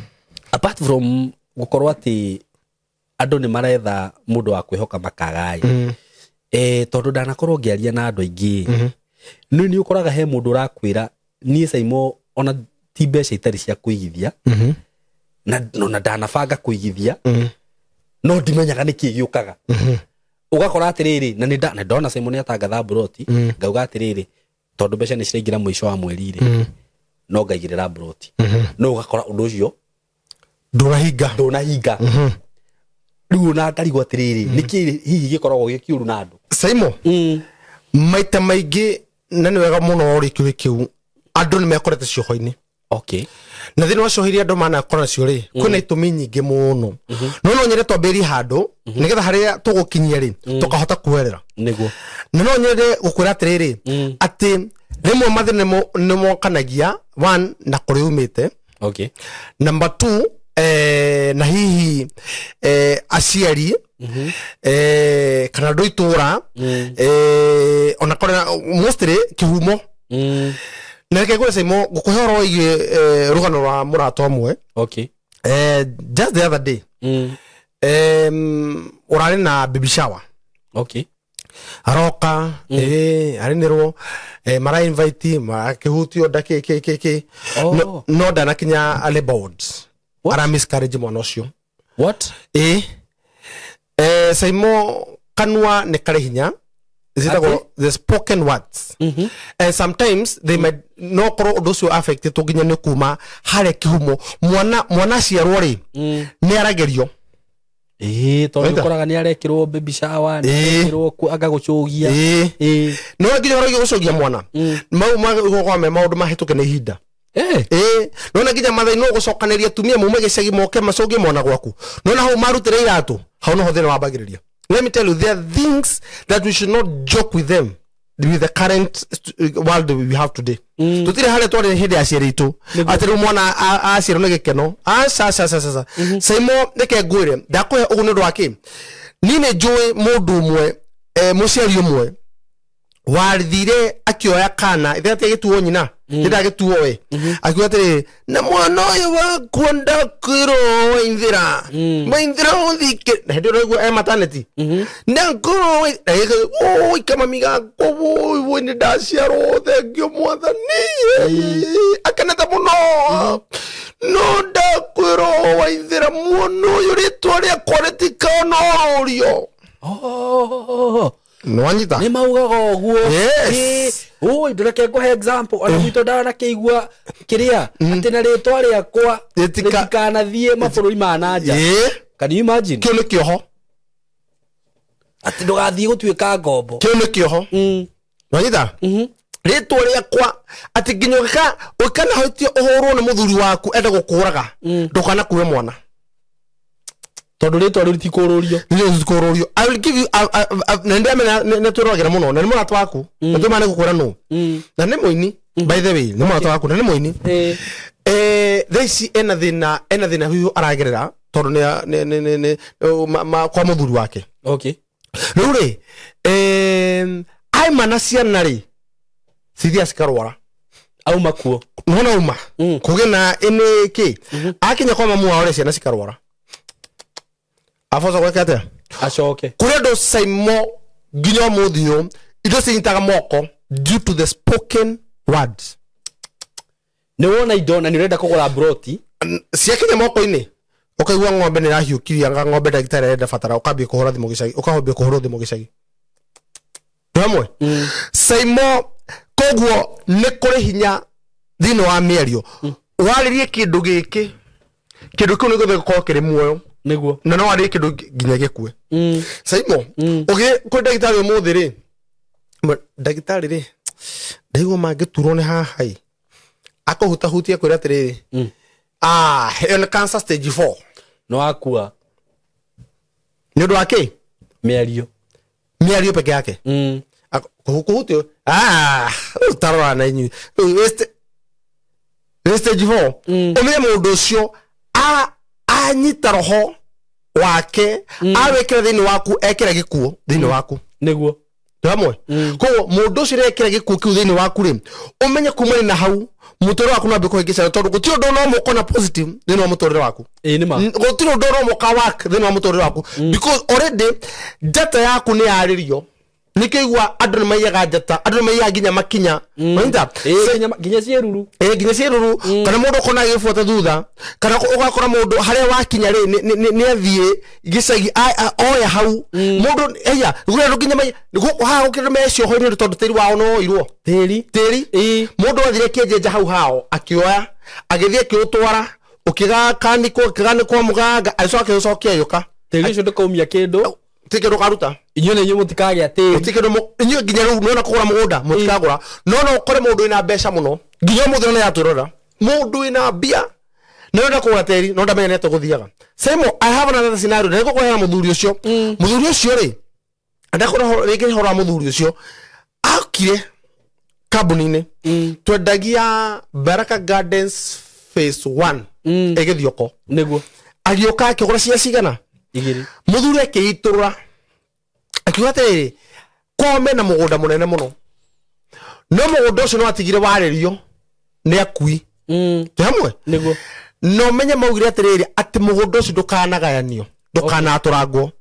apart from gũkorwo atĩ andũ nĩ maretha mũndũ wa kwĩhoka makagai tondũ ndanakorwo ngĩaria na andũ aingĩ nĩ ũkoraga he mũndũ ũrakwĩra niĩ Saimo ona ti mbeca itarĩ cia kũigithia na ndanabanga kũigithia no ndimenyaga nĩkĩ gĩũkaga. Ũgakora atĩrĩrĩ na nĩ ndona Saimo nĩ atangatha broti ngauga atĩrĩrĩ tondũ mbeca nĩ ciraingĩra mũico wa mweri rĩ no ngaigĩrĩra broti no ũgakora ũndũ ũcio ndũnahinga. Rĩu ona ngarigwo atĩrĩrĩ nĩkĩ hihi gĩkoragwo gĩ kĩũru na andũ Saimo maita maingĩ na nĩ wega mũno rĩ kĩũria kĩu andũ nĩ mekorete cioho-inĩ. Okay. Na thĩinĩ wa cioho iria andũ manakora nacio rĩ kwĩna itũmi nyingĩ mũno no nyende twambĩrĩrie handũ nĩgetha harĩa tũgũkinyia rĩ tũkahota kuoerera. Nĩguo. Na no nyende gũkwĩra atĩrĩrĩ atĩ Rĩmwe mathĩna nĩ mokanagia one na kũrĩa umĩte. Okay. Number 2 na hihi aciari kana andũ itũra ona kũrĩa mostly kĩhumo. Na reke ngwĩre Saimo, ngũkũhe ũhoro wĩgiĩ rũgano rwa mũrata ũmwe. Okay. Just the other day ũrarĩ na baby shower. Okay. Aroka arinirwo mara invite marakĩhutio nda kĩ no ndanakinya labor wards. Ara miscarriage mwana ũcio. What? Saimo kanua nĩ karĩ hinya. Zitagwo the spoken words. And sometimes they might no korwo ũndũ ũcio affected nginya nĩ kuma harĩa kĩhumo mwana aciarwo rĩ nĩ aragerio. Tondũ ũkoraga nĩ arekĩrwo baby shower, nĩ arekĩrwo agagũcũgia. No nginya ũrĩa gũcũgia mwana mau magũkorwo me maũndũ mahĩtũke nĩ ihinda. No nginya mathai no gũcokanĩria atumia mume gĩcagi moke macũgie mwana gwaku. No na hau marutĩre iratũ hau noho thĩna wambagĩrĩria. Let me tell you, there are things that we should not joke with them with the current world we have today. Tutire harĩa twarĩ hĩndĩ ya aciari aitũ atĩ rĩu mwana aciarwo nĩ gĩkeno. Aca aca aca. Saimo reke ngwĩre ndakũhe ũguo nĩ ũndũ wa kĩ. Niĩ nĩ njũĩ mũndũ ũmwe mũciari ũmwe wathire akĩoya kana ithe atĩ agĩtuo nyina ndagĩtuo we akiuga atĩrĩrĩ na mwana ũyũ wakwa ndakwĩrwo waithĩra waithĩra ũthike na hĩndĩ ĩyo ũraigua e maternity ndakwĩrwo oi kamami gakwa woi woi nĩ ndaciarwo thengio mwathani akenete mũno no ndakwĩrwo waithĩra mwana ũyũ rĩtwa rĩakwa rĩtikaonorũrio. Nwanyita nĩ maugaga ũguo. Yes. Oi ndũreke ngũhe example ona gwitũ ndanakĩigua kĩrĩa atĩ na rĩtwa rĩakwa rĩtikanathiĩ mabũrũri ma na nja. Can you imagine? Kĩu nĩ kĩoho. Atĩ ndũgathiĩ gũtuĩka ngombo. Kĩu nĩ kĩoho. Nwanyita rĩtwa rĩakwa atĩ nginya ũkanahĩtia ũhũrwo nĩ mũthuri waku ende gũkũraga ndũkanakue mwana tondũ rĩtwa rĩu rĩtikũrũrio. Rĩtikũrũrio. I will give you na ndamenya nĩ twĩroragĩra mũno na nĩ mũrata waku na twĩma nĩ gũkwĩra nũ na nĩ mũini by the way nĩ mũrata waku na nĩ mũini. Thaa ici ena thĩna huyu aragerera tondũ nĩ kwa mũthuri wake. Okay. Rĩu rĩ aima na ciana rĩ cithiaga cikarwara auma kuo nona uma kũgĩa na ĩnĩ kĩ akinya kwa mamu wao rĩ ciana cikarwara afosa gweka atia acoke kũrĩ andũ Saimo nginya ũmũthĩ ũyũ indo cinyitaga moko due to the spoken words. Nĩ wona indo na nĩ ũrenda kũgũra broti ciakinya moko-inĩ ũkaigua ng'ombe nĩ ĩrahiũkirie anga ng'ombe ndagĩtarĩ arenda batara ũkambia kũhũra thimũ gĩcagi ũkambia kũhũrwo thimũ gĩcagi hamwe. Saimo koguo nĩ kũrĩ hinya thĩinĩ wa mĩario warĩrie kĩndũ gĩkĩ kĩndũ kĩu nĩ gĩgũkorwo kĩrĩ muoyo nĩguo na no warĩrie kĩndũ nginya gĩkue. Saimo ũgĩ kwĩ ndagĩtarĩ ũmũthĩ rĩ ndagĩtarĩ rĩ ndaigua mangĩturwo nĩ haha ĩ akũhutahutia kwĩra atĩrĩrĩ ĩyo nĩ cancer stage 4 no akua nĩ ũndũ wa kĩ mĩario peke yake kũhutio tarora na inyuĩ stage 4 ũmenye mũndũ ũcio anyita roho wake awĩkĩra thĩinĩ waku ekĩra gĩkuũ thĩinĩ waku nĩguo hamwe. Koguo mũndũ ũcio rekĩra gĩkuũ kĩu thĩinĩ waku rĩ ũmenye kumana na hau mũtũrĩre waku no ambie kũhĩngĩcana tondũ gũtirĩ ũndũ no mũkona positive thĩinĩ wa mũtũrĩre waku. Gũtirĩ ũndũ no mũka work thĩinĩ wa mũtũrĩre waku because already data yaku nĩ yarĩrio nikĩigua andũ nĩ maiyaga njata andũ nĩ maiyaga nginya makinya nginya ciĩruru nginya ciĩruru kana mũndũ ũkona agĩbuata thutha kana ũgakora mũndũ harĩa wakinya rĩ nĩ athiĩ gĩcagi oya hau mũndũ eya gũkĩra andũ nginya haha gũkĩra mecioho-inĩ tondũ tĩri wao no woirwo tĩri mũndũ athire kĩenjenja hau hao akĩoya agĩthiĩ akĩũtwara ũkĩgakanĩkwo ũkĩganĩkwo mũganga agĩcoka akĩũcokia agĩũka tĩri ũcio ndũkaumia kĩndũ ti kindu karuta inyuĩ nĩ inyuĩ mũtikagĩa tĩri ti kindu inyuĩ nginya rĩu nĩona kũgũra mũgũnda mũtikagũra no no ũkore mũndũ wĩna mbeca mũno nginya ũmũthĩ nĩ yatwĩrora mũndũ wĩna mbia nĩ ũrenda kũgũra tĩri no ndamenya nĩ atĩa gũthiaga. Saimo, I have another scenario na nĩngũkũheana mũthuri ũcio mũthuri ũcio rĩ ndakũra rĩngĩ ũhoro wa mũthuri ũcio akire kambuni-inĩ twendagia Baraka Gardens phase 1 ĩgĩthioko nĩguo agĩũka akĩgũra cia cigana igĩrĩ mũthuri akĩitũrũra akiuga atĩrĩrĩ kwao mena mũgũnda mũnene mũno no mũgũnda ũcio no atigire warĩrio nĩ akui twĩ hamwe nĩguo no menye maugire atĩrĩrĩ atĩ mũgũnda ũcio ndũkanagayanio ndũkanatũrangwo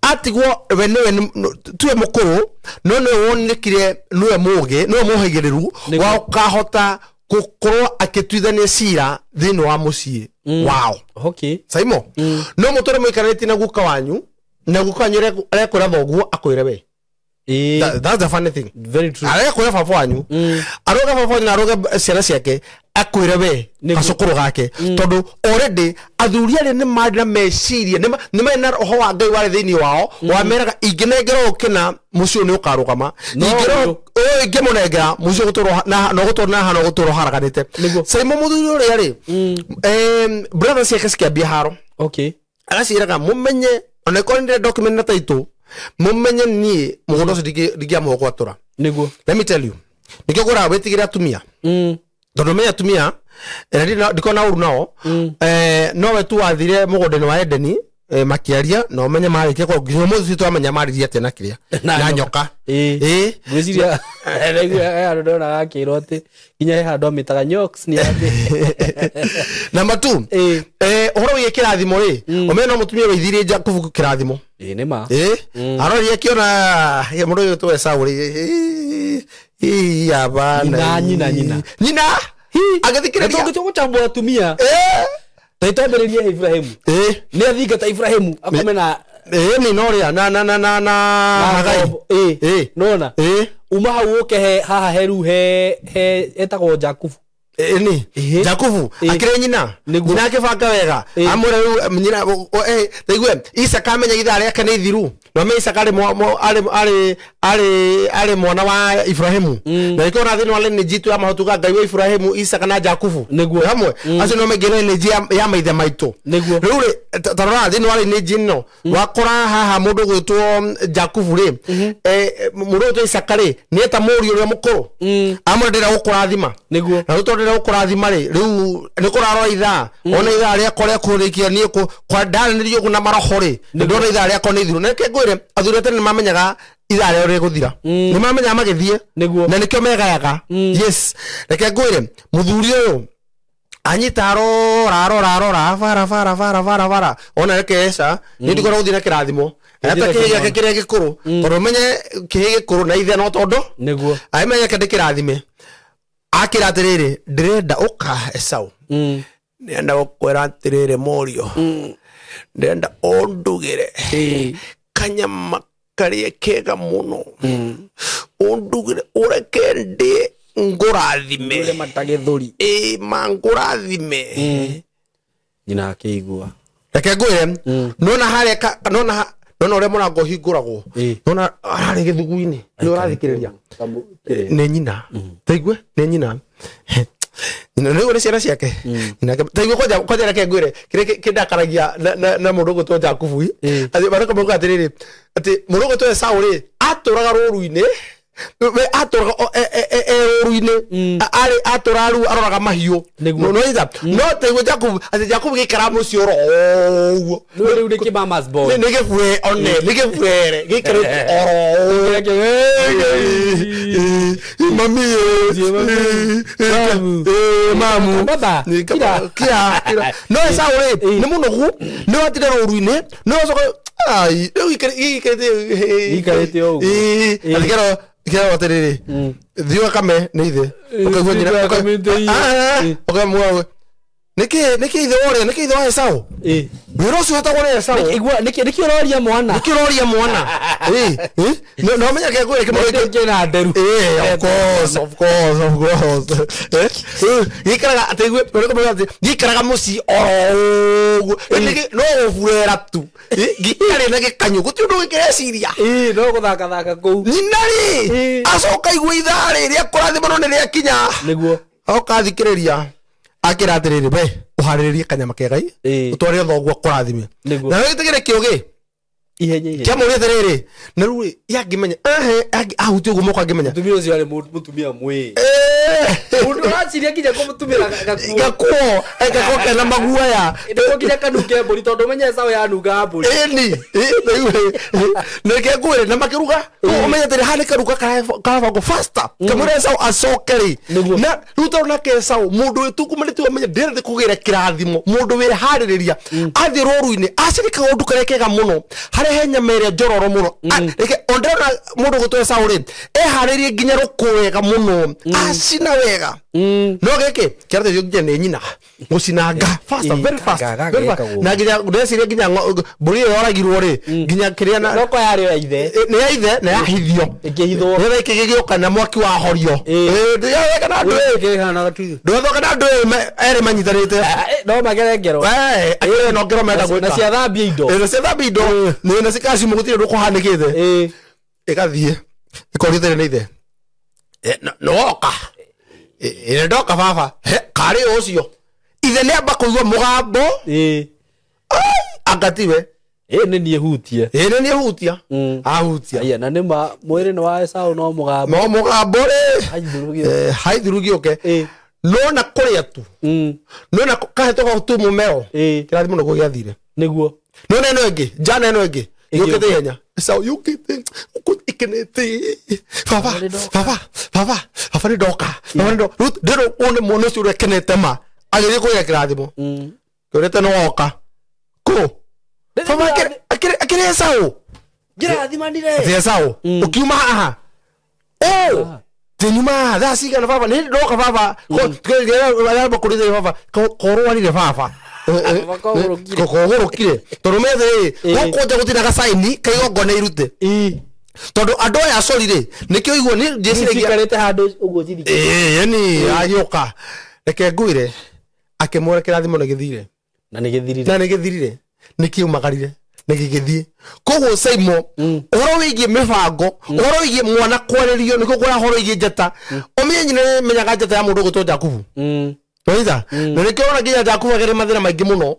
atigwo we nĩwe tuwe mũkũrũ no nĩwe wonekire nĩwe mũgĩ nĩwe mũhĩgĩrĩru Nĩguo. wa ũkahota gũkorwo akĩtuithania cira thĩinĩ wa mũciĩ wao okay saimo no mũtũre mũikaranĩtie na guka wanyu na guka wanyu arekwĩra thoguo akwĩre we. That's the funny thing. Very true. Arekwĩra baba wanyu aroge baba wanyu na aroge ciana ciake akwĩre we gacũkũrũ gake tondũ already athuri arĩa nĩ marĩ na meciria nĩ marĩ na roho wa Ngai warĩ thĩinĩ wao wameraga ingĩnengera ũkĩna mũciĩ ũyũ nĩ ũkarũgama ũyũ ingĩmũnengera mũciĩ ũgũtũrwo na no gũtũrwo na hana ũgũtũrwo haraganĩte. Saimo mũthuri ũrĩa rĩ brother ciake cikĩambia haro. Okay. Agaciĩraga mũmenye ona ĩkorwo nĩ document na title mũmenye niĩ mũgũnda ũcio ndingĩamũa gwatũra. Nĩguo. Let me tell you nĩkĩo ngũraga wĩtigĩre atumia tondũ menye atumia ndiko na ũru nao nowe tu wathire mũgũnda-inĩ wa Edeni makĩaria na ũmenye marĩkia kwa nginya ũmũthĩ twamenya marĩrie atĩa na kĩrĩa na nyoka. Ĩĩ ngwĩciria handũ ndona gakĩrwo atĩ nginya he handũ amĩtaga nyoks nĩ atĩ. Number 2 ũhoro wĩgiĩ kĩrathimo rĩ ũmenye no mũtumia wĩithirie Jakubu kĩrathimo. Ĩĩ nĩ ma. Ĩĩ aroria akĩona mũndũ ũyũ tũ Esau rĩ ĩ nyina nyina nyina agĩthikĩrĩria tũngĩtua gũchambũra atumia twambĩrĩrie Ibrahimu nĩ athingata Ibrahimu akome na ĩĩ nĩ norĩa na Hagai. Ĩĩ nona uma hau ũke he haha heru he etagwo Jakubu. Ĩni Jakubu akĩrĩ nyina nyina akĩbanga wega amwĩra rĩu nyina taigue Isaka amenya ithaa rĩake nĩ ithiru no me Isaka arĩ mwana wa Ibrahimu na ĩkorwo na thĩinĩ wa lineage itũ ya mahotuga Ngai wa Ibrahimu Isaka na Jakubu nĩguo hamwe acio no maingĩ lineage ya maithe maitũ. Nĩguo rĩu rĩ tarora thĩinĩ wa lineage ĩno wakora haha mũndũ gwĩtwo Jakubu rĩ mũndũ gwĩtwo Isaka rĩ nĩ eta mũriũ ũrĩa mũkũrũ amwĩra ndĩrenda gũkũrathima. Nĩguo na rĩu tondũ ndĩrenda gũkũrathima rĩ rĩu nĩ kũrarora ithaa ona ithaa rĩakwa rĩa kũrĩkia niĩ kwandaranĩrio ũguo na maroho rĩ ndona ithaa rĩakwa nĩ ithiru. Na reke ngwĩre athuri a tene nĩ mamenyaga ithaa rĩao rĩgũthira nĩ mamenyaga magĩthiĩ na nĩkĩo megayaga. Yes reke ngwĩre mũthuri ũyũ anyita arora arora arora bara bara bara bara bara ona reke eca nĩ ndikorwo gũthiĩ na kĩrathimo ata kĩhĩ gĩake kĩrĩa gĩkũrũ tondũ menye kĩhĩ gĩkũrũ na ithe no tondũ nĩguo amenye kĩndĩ kĩrathime akĩra atĩrĩrĩ ndĩrenda ũka Esau ndĩrenda gũkwĩra atĩrĩrĩ mũriũ ndĩrenda ũndugĩre kanyama karĩa kega mũno ũndugĩre ũreke ndĩe ngũrathime ũrĩa matagĩthũri ĩĩ mangũrathime. Nyina akĩigua reke ngwĩre nona harĩa nona nona ũrĩa mũrango ũhingũragwo nona harĩ gĩthugu-inĩ nĩ ũrathikĩrĩria nĩ nyina taigue nĩ nyina nĩ nĩ ciana ciake taigue kwanja reke ngwĩre kĩrĩa kĩndakaragia na mũndũ ũgwĩtwo Jakubu atĩ mareka mauga atĩrĩrĩ atĩ mũndũ ũgwĩtwo Esau rĩ atũraga rũru-inĩ we atũraga rũru-inĩ arĩ atũraga rĩu aroraga mahiũ no itha no taigue Jakubu atĩ Jakubu gĩikaraga mũciĩ oro ũguo rĩu nĩ kĩ-mama's boy nĩ gĩbue one nĩ gĩbuere gĩikarĩte oro ũguo mami mamu baba kira kira no Esau rĩ nĩ mũnogu nĩ watinda rũru-inĩ nĩ wacoka ai rĩu gĩikarĩte ũguo ĩĩ kĩrero atĩrĩrĩ thiĩ ũgakame nĩ ithe ũkaigua nyina ũkamwĩra nĩkĩ ithe worĩa nĩkĩ ithe wa Esau wĩra ũcio ũtagwo nĩ Esau nĩkĩ ũroria mwana nĩkĩ ũroria mwana no menya kĩrĩa ngwĩre kĩmwe kĩna nderu of course of course of course gĩikaraga atĩ gĩikaraga mũciĩ oro ũguo no gũburera tu gĩtarĩ na gĩkanyũ gũtirĩ ũndũ gĩkĩreciria no gũthakathaka kũu nyina rĩ acoka igua ithaa rĩ rĩa kũrathimwo nĩ rĩakinya nĩguo oka thikĩrĩria akĩra atĩrĩrĩ we ũharĩrĩrie kanyama kega ũtware thoguo akũrathime na gĩtigĩre kĩũgĩ Ihenya ihenya. Kĩamũria atĩrĩrĩ, na rĩu rĩ, yangĩmenya ehe, ahutie ũguo moko angĩmenya. Mũtumia ũcio arĩ mũtumia mwĩ. Mũndũ ũraciria nginya kũmũtumĩra gakuo. Gakuo, gakuo kena maguoya. Nĩguo nginya kanunge mbũri tondũ ũmenye Esau yanungaga mbũri. Ĩni, nĩreke ngwĩre na makĩruga, ũmenye atĩrĩ haha nĩ karuga karabangwo faster. Kamũira Esau acoke rĩ. Na rĩu tondũ nake Esau mũndũ wĩtungumanĩte ũmenye ndĩrenda kũgĩra kĩrathimo, mũndũ wĩreharĩrĩria athiĩ rũru-inĩ acirĩ kaũndũ karĩa kega mũno harĩa he nyama ĩrĩa njororo mũno. Reke ondĩrona mũndũ gũtwo Esau rĩ, eharĩrie nginya rũkũ wega mũno, acina wega. No gĩkĩ kĩrateithio nginya nĩ nyina gũcinanga faster, very fast, very fast. Na nginya ndĩreciria nginya mbũri ĩyo yoragirwo rĩ, nginya kĩrĩa na Roko yarĩ ya ithe. Nĩ ya ithe na yahithio. Ĩkĩhithwo. Nĩgetha ĩkĩgĩũka na mwaki wahorio. Ndĩrathoka na andũ ĩ. Ndĩrathoka na andũ ĩ erĩ manyitanĩte. No magere ngero. Akĩrĩ no ngero menda gwĩka. Na ciathambia indo. Na ciathambia indo. Nĩ na cikacimu gũtirĩ ũndũ kũhanĩkĩte. Ĩgathiĩ. Ĩkorio atĩrĩ nĩ ithe. Nĩwoka. Ĩ ndoka baba. Karĩ ũcio. Ithe nĩamba kũigua mũgambo. Anga tiwe. Nĩ niĩ hutie. Nĩ niĩ hutia. Ahutia. Aya, na nĩma mwĩrĩ nĩ wa Esau no mũgambo. No mũgambo rĩ. Haithurugĩũke. No na kũrĩa tu. No na kahĩtũka tu mũmero. Kĩrathimo nĩguo gĩathire. Nĩguo. No na ĩno ĩngĩ, njana ĩno ĩngĩ. Yũkĩte ihenya. Esau yũkĩte ĩkenete. Baba, baba, baba, baba nĩ ndoka. Baba nĩ ndoka. Rĩu ndĩrũ wone mwana ũcio ũrĩa ekenete ma. Agĩthiĩ kũgĩa kĩrathimo. Kĩũrĩte nĩ woka. Kũ? Baba akĩrĩ Esau. Ngĩrathimanire. Atĩ Esau. Ũkiuma haha. Tinyuma haha thaa cigana baba nĩ ndoka baba. Kũrĩte baba. Korwarire baba. Kogũrũkire. Tondũ methe ĩ, gũkũ nja gũtirĩ na gacaini kaigongona irute. Tondũ andũ aya acori rĩ, nĩkĩo igua nĩ ndĩciragia Cikarĩte handũ ũguo cithikĩte. Yani agĩũka. Reke ngwĩre akĩmwĩra kĩrathimo nĩ gĩthire. Na nĩ gĩthirire. Na nĩ gĩthirire. Nĩ kĩumagarire. Nĩ gĩgĩthiĩ. Koguo Saimo, ũhoro wĩgiĩ mĩbango, ũhoro wĩgiĩ mwana kwarĩrio, nĩkuo kũrĩa ũhoro wĩgiĩ njata. Ũmenye nyina nĩ menyaga njata ya mũndũ ũgwĩtwo Jakubu. Waitha? Na nĩkĩo ũrona nginya Jakubu agere mathĩna maingĩ mũno.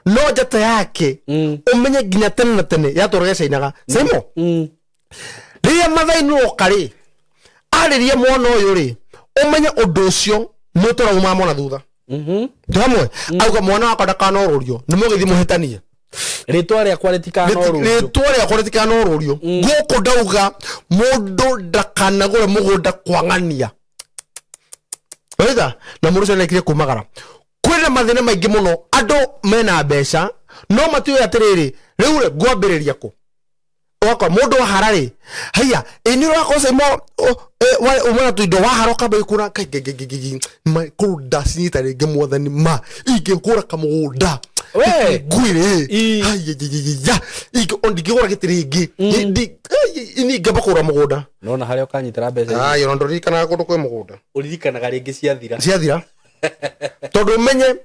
No njata yake, ũmenye nginya tene na tene yatũraga cainaga. Saimo, rĩrĩa Mathai oka rĩ, arĩria mwana ũyũ rĩ, ũmenye ũndũ ũcio nĩ ũtũraga umaga mwana thutha. Hamwe, auga mwana wakwa ndakanorũrio, nĩ mũgĩthiĩ mũhĩtanie. Rĩtwa rĩakwa rĩtikanorũrio. Rĩtwa rĩakwa rĩtikanorũrio. Gũkũ ndauga mũndũ ndakanagũre mũgũnda kwang'ania. Waitha? Na mũndũ ũcio nĩekire kumagara. Kwĩna mathĩna maingĩ mũno, andũ mena mbeca, no matiũĩ atĩrĩrĩ, rĩu rĩ, ngwambĩrĩria kũ? Ũgakora mũndũ wahara rĩ, haiya, ĩ nĩ ũrakorwo Saimo, umwe na tũindo wahara ũkamba gĩkũra, kai, ngai, ngai, ngai, ngai, ma, kũu ndacinyita rĩngĩ mwathani, ma, ingĩgũra kamũgũnda. We! Ngwĩre, haiya, ya, ndingĩgũra gĩtĩ rĩngĩ. Niĩ ngĩamba kũgũra mũgũnda. Nona harĩa ũkanyitĩra mbeca. Ai, ona ndũririkanaga kũndũ kwĩ mũgũnda. Ũririkanaga rĩngĩ ciathira. Ciathira. Tondũ ũmenye,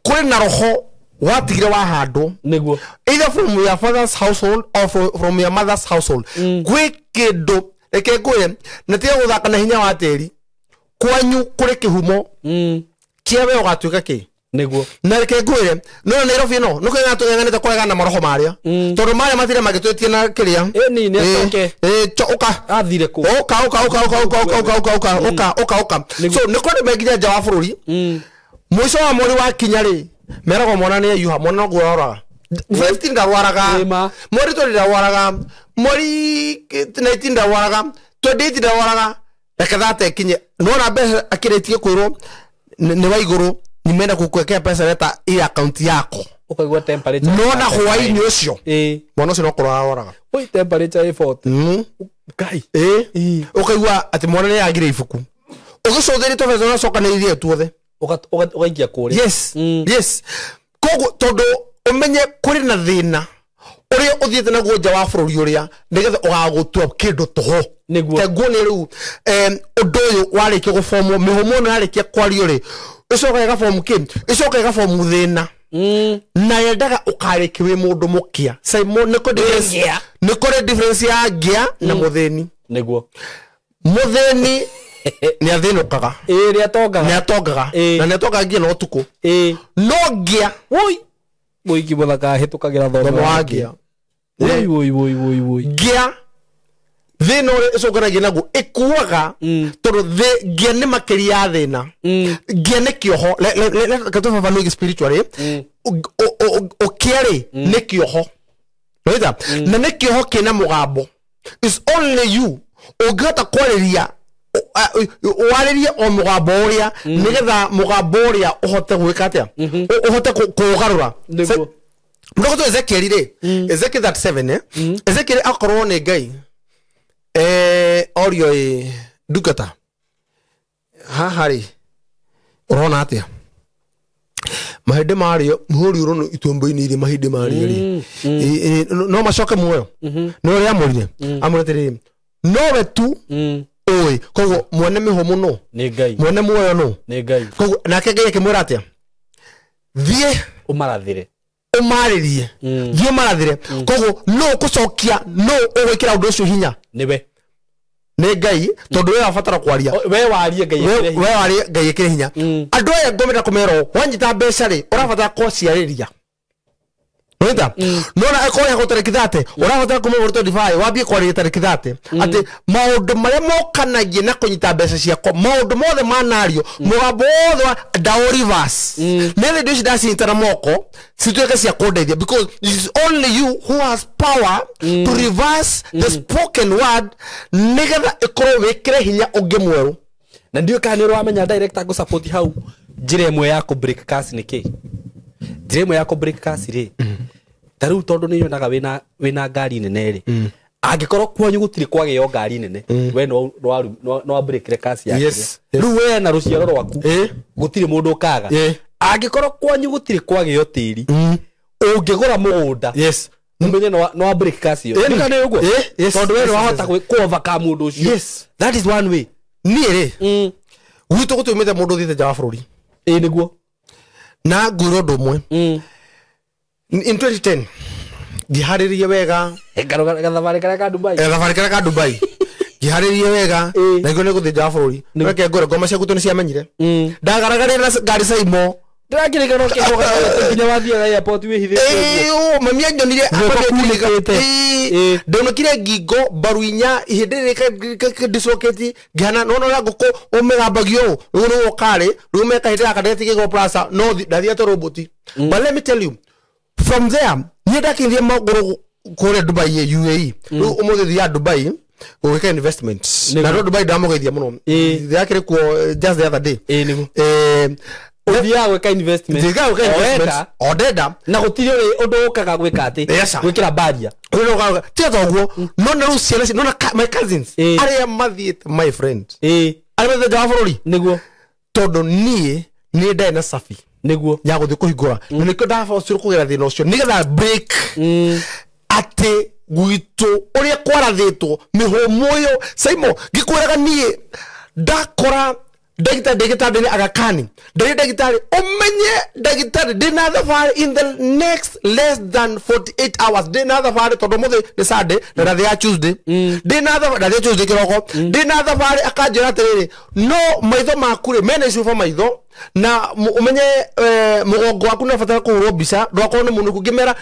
kũrĩ na roho watigire wahandwo. Nĩguo. Either from your father's household or from your mother's household. Gwĩ kĩndũ, reke ngwĩre, na tiga gũthaka na hinya wa tĩri. Kwanyu kũrĩ kĩhumo. Kĩa we ũgatuĩka kĩ? Nĩguo. Na reke ngwĩre, no Nairobi ĩno, nĩ kũrĩa tũng'ang'anĩte kũregana na maroho marĩa. Tondũ marĩa matirĩ magĩtwĩtie na kĩrĩa. Ĩni, nĩ acoke. Ũka. Athire kũ? Ũka, ũka, ũka, ũka, ũka, ũka, ũka, ũka, ũka, ũka, ũka, ũka. So, nĩ kũrĩ menginya nja wa bũrũri. Mũico wa mweri wakinya rĩ, meragwo mwana nĩ aiyũha, mwana noguo aroraga. 15 ndarwaraga. Mweri 20 ndarwaraga. Mweri 19 ndarwaraga. 28 ndarwaraga. Reke thate ĩkinye. Nĩwona mbeca akĩrĩtie kwĩrwo nĩ wa igũrũ, nimeenda kukuwekea pesa leta ile account yako. Ukaigua temperature. Nona hwaini ucio. Mwana ucio no korwo aroraga. Oi temperature ĩ 40. Ngai. Ukaigua ati mwana nĩ agire ibuku. Ũgĩcũthĩrĩria tũbeca ũracokanĩrĩria tuothe. Ũgaikia kũrĩa. Yes. Yes. Koguo tondũ ũmenye kũrĩ na thĩna ũrĩa ũthiĩte naguo nja wa bũrũri ũrĩa nĩgetha ũgagũtua kĩndũ tũhũ. Nĩguo. Teguo nĩ rĩu ũndũ ũyũ warĩkia gũbomwo, mĩhũmũ ĩno yarĩkia kwario rĩ, ĩcoka ĩgabomu kĩ? Ĩcoka ĩgabomu thĩna. Na yendaga ũkarĩkia wĩ mũndũ mũkĩa. Simon, nĩ kũrĩ difference ya ngĩa na mũthĩni. Nĩguo. Mũthĩni nĩ athĩnũkaga. Nĩ atongaga. Nĩ atongaga. Na nĩ atongaga nginya na ũtukũ. No ngĩa. Woi. Mũiki mũthaka ahĩtũkagĩra thomo wa ngĩa. Woi woi woi woi woi. Ngia thina uria icunganagia naguo ikuaga tondu ngia ni makiria ya thina. Ngia ni kioho katubaba nugi spiritually ukiari ni kioho wita na ni kioho kina mugambo. It's only you ungihota kwariria waririe o mugambo uria nigetha mugambo uria uhote gwika atia uhote kuugarura. Mdogo Ezekiel ri Ezekiel 37 Ezekiel akorwo ni Ngai orio ndungata haha ri urona atia mahĩndĩ mario mũhũri ũrono ituambo-inĩ iria mahĩndĩ mario ri no macoke muoyo no ũrĩa amũrire amũrire atĩrĩrĩ nowe tu ũĩ koguo mwene mĩhũmũ no nĩ Ngai mwene muoyo no nĩ Ngai koguo nake Ngai akĩmwĩra atĩa thiĩ ũmarathĩre ũmarĩrie thiĩ ũmarathĩre koguo no ũkũcokia no ũgwĩkĩra ũndũ ũcio hinya nĩwe nĩ Ngai tondu we wabatara kwaria we warie Ngai we warie Ngai ĩkĩre hinya andũ aya ngomenda kũmera wanyita mbeca rĩ ũrabatara kũciarĩria wita nona akorwo ko tariki 30 ũrabatara kuma 25 wambie kwaria tariki 30 atĩ maũndũ marĩa mokanagie na kũnyita mbeca ciakwa maũndũ mothe manario mũgambo wothe wa ndao reverse nĩ indo ici ndacinyita na moko cituĩke cia kũndeithia because it is only you who has power to reverse the spoken word nĩgetha ĩkorwo wĩkĩre hinya ũngĩ mwerũ. Na ndiũ kana nĩ ũramenya director ngũ support hau njĩra ĩmwe ya kũ break curse nĩ kĩ njĩra ĩmwe ya kũ break curse rĩ ta rĩu tondũ nĩ nyonaga wĩna ngari nene rĩ angĩkorwo kwanyu gũtirĩ kwagĩo ngari nene we no wambĩrĩkĩre kasi yake rĩu we na rũciaro rwaku gũtirĩ mũndũ ũkaga angĩkorwo kwanyu gũtirĩ kwagĩo tĩri ũngĩgũra mũgũnda ũmenye no wambĩrĩke kasi ĩyo nĩ ũguo tondũ we nĩ wahota kũ overcome mũndũ ũcio. That is one way. Niĩ rĩ gwitũ gũtiumĩte mũndũ ũthiĩte nja wa bũrũri ĩĩ nĩguo na ngwĩra ũndũ ũmwe in 2010 ngĩharĩrie wega gathabarĩ karĩa ka Dubai gathabarĩ karĩa ka Dubai ngĩharĩrie wega na ngĩona gũthiĩ nja wa bũrũri reke ngore ngoma cia gwitũ nĩ ciamenyire ndagaragarire na ngari caimo ndĩrakĩrĩkana ũkĩhũra nginya wathiaga airport wĩhithĩte mami anjonire ndaunĩkire ngingo mbaru inya ihĩndĩ rĩrĩ dislocate ngĩhana nona ũrĩa ngũkũ ũmĩgambagio ũũ rĩu nĩguo ũkarĩ rĩu meka hĩndĩ gaka ndĩretigĩrwo plaza no ndathiĩte roboti. But let me tell you from there niĩ ndakinyire magũrũ kũrĩa Dubai UAE rĩu ũmũthĩ thiaga Dubai gwĩka investment na rĩu Dubai ndamũgeithia mũno ndĩrakĩrĩ kuo just the other day ũthiaga gwĩka investment thiaga gwĩka investment o ndenda na gũtirĩ ũndũ ũkaga gwĩka atĩ gwĩkĩra barrier tiga toguo no na rĩu ciana nona my cousins arĩa mathiĩte my friend arĩa mathiĩte nja wa bũrũri nĩguo tondũ niĩ nĩ ndarĩ na cabi nĩguo ya gũthiĩ kũhingũra na nĩkĩo ndabocirwo kũgera thĩna ũcio nĩgetha break atĩ gwitũ ũrĩa kwarathĩtwo mĩhũmũ ĩyo Saimo ngĩkwĩraga niĩ ndakora ndagĩtarĩ ndĩgĩtarĩ agakani ndarĩ ndagĩtarĩ ũmenye ndagĩtarĩ ndĩna thabarĩ in the next less than 48 hours ndĩna thabarĩ tondũ ũmũthĩ nĩ Sunday na ndathiaga Tuesday ndĩna thabarĩ ndathiaga Tuesday kĩroko ndĩna thabarĩ akanjĩra atĩrĩrĩ no maitho maku rĩ mena icuba maitho na ũmenye mũgongo waku nĩ ũrabatara kũhũrwo mbica ndũgakorwo nĩ mũnũku ngĩmera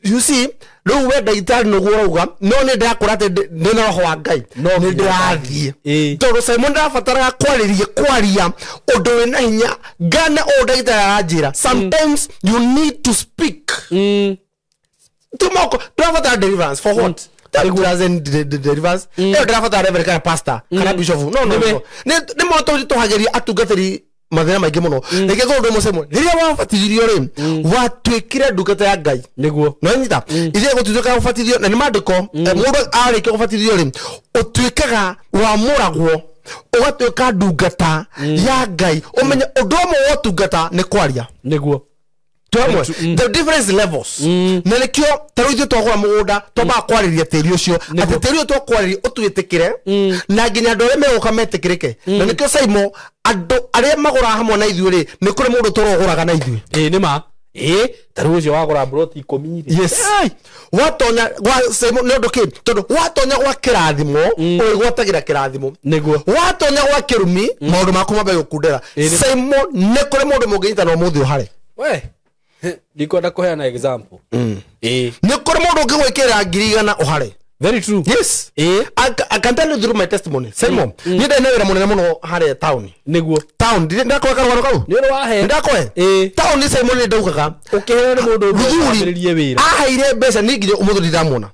you see rĩu we ndagĩtarĩ nĩguo ũrauga no nĩ ndĩrakũra atĩ ndĩna roho wa Ngai nĩ ndĩrathiĩ tondũ Simon ndĩrabataraga kwarĩria kwaria ũndũ wĩna hinya ngana ũũ ndagĩtarĩ aranjĩra sometimes you need to speak tumoko ndĩrabatara deliverance for what that doesn't deliverance ĩyo ndĩrabatara reverend kana pastor kana bishop no no nĩ mũndũ tũhageria atungatĩri mathĩna maingĩ mũno reke ngorwo ndũ mũcemo rĩrĩa wabatithirio rĩ watuĩkire ndungata ya Ngai nĩguo nĩwanyita ithuĩ gũtuĩkaga gũbatithio na nĩ maandĩko mũndũ arĩkia gũbatithio rĩ ũtuĩkaga wamũragwo ũgatuĩka ndungata ya Ngai ũmenye ũndũ ũmwe wa ũtungata nĩ kwaria nĩguo the difference levels na nĩkĩo ta rĩu ithuĩ twagũra mũgũnda twambaga kwarĩria tĩri ũcio atĩ tĩri ũyũ twakwarĩria ũtwĩtĩkĩre na nginya andũ arĩa megũka metĩkĩrĩke na nĩkĩo Saimo andũ arĩa magũraga hamwe na ithuĩ rĩ nĩ kũrĩ mũndũ tũrogũraga na ithuĩ ĩĩ nĩ ma ĩĩ ta rĩu ũcio wagũra mburoti 10 rĩ yes watonya gwa Saimo nĩ ũndũ kĩ tondũ watonya gwa kĩrathimo ũgwatagĩra kĩrathimo nĩguo watonya gwa kĩrumi maũndũ maku mambe gũkundera Saimo nĩ kũrĩ mũndũ mũngĩnyitana ũmũthĩ ũhare we Ndikwenda kũheana example. Nĩ kũrĩ mũndũ ũngĩgwĩkĩra 100,000 ũhare. Very true. Yes. I can tell you through my testimony. Simon, niĩ ndarĩ na wĩra mũnene mũno harĩa town. Nĩguo. Town, ndakũhe karũgano kau? Nĩ ũrĩ wahe. Ndakũhe? Town Simon nĩ ndaugaga. Ũkĩheo nĩ mũndũ ũngĩ wĩra. Aheire mbeca niĩ nginya ũmũthĩ ndiramuona.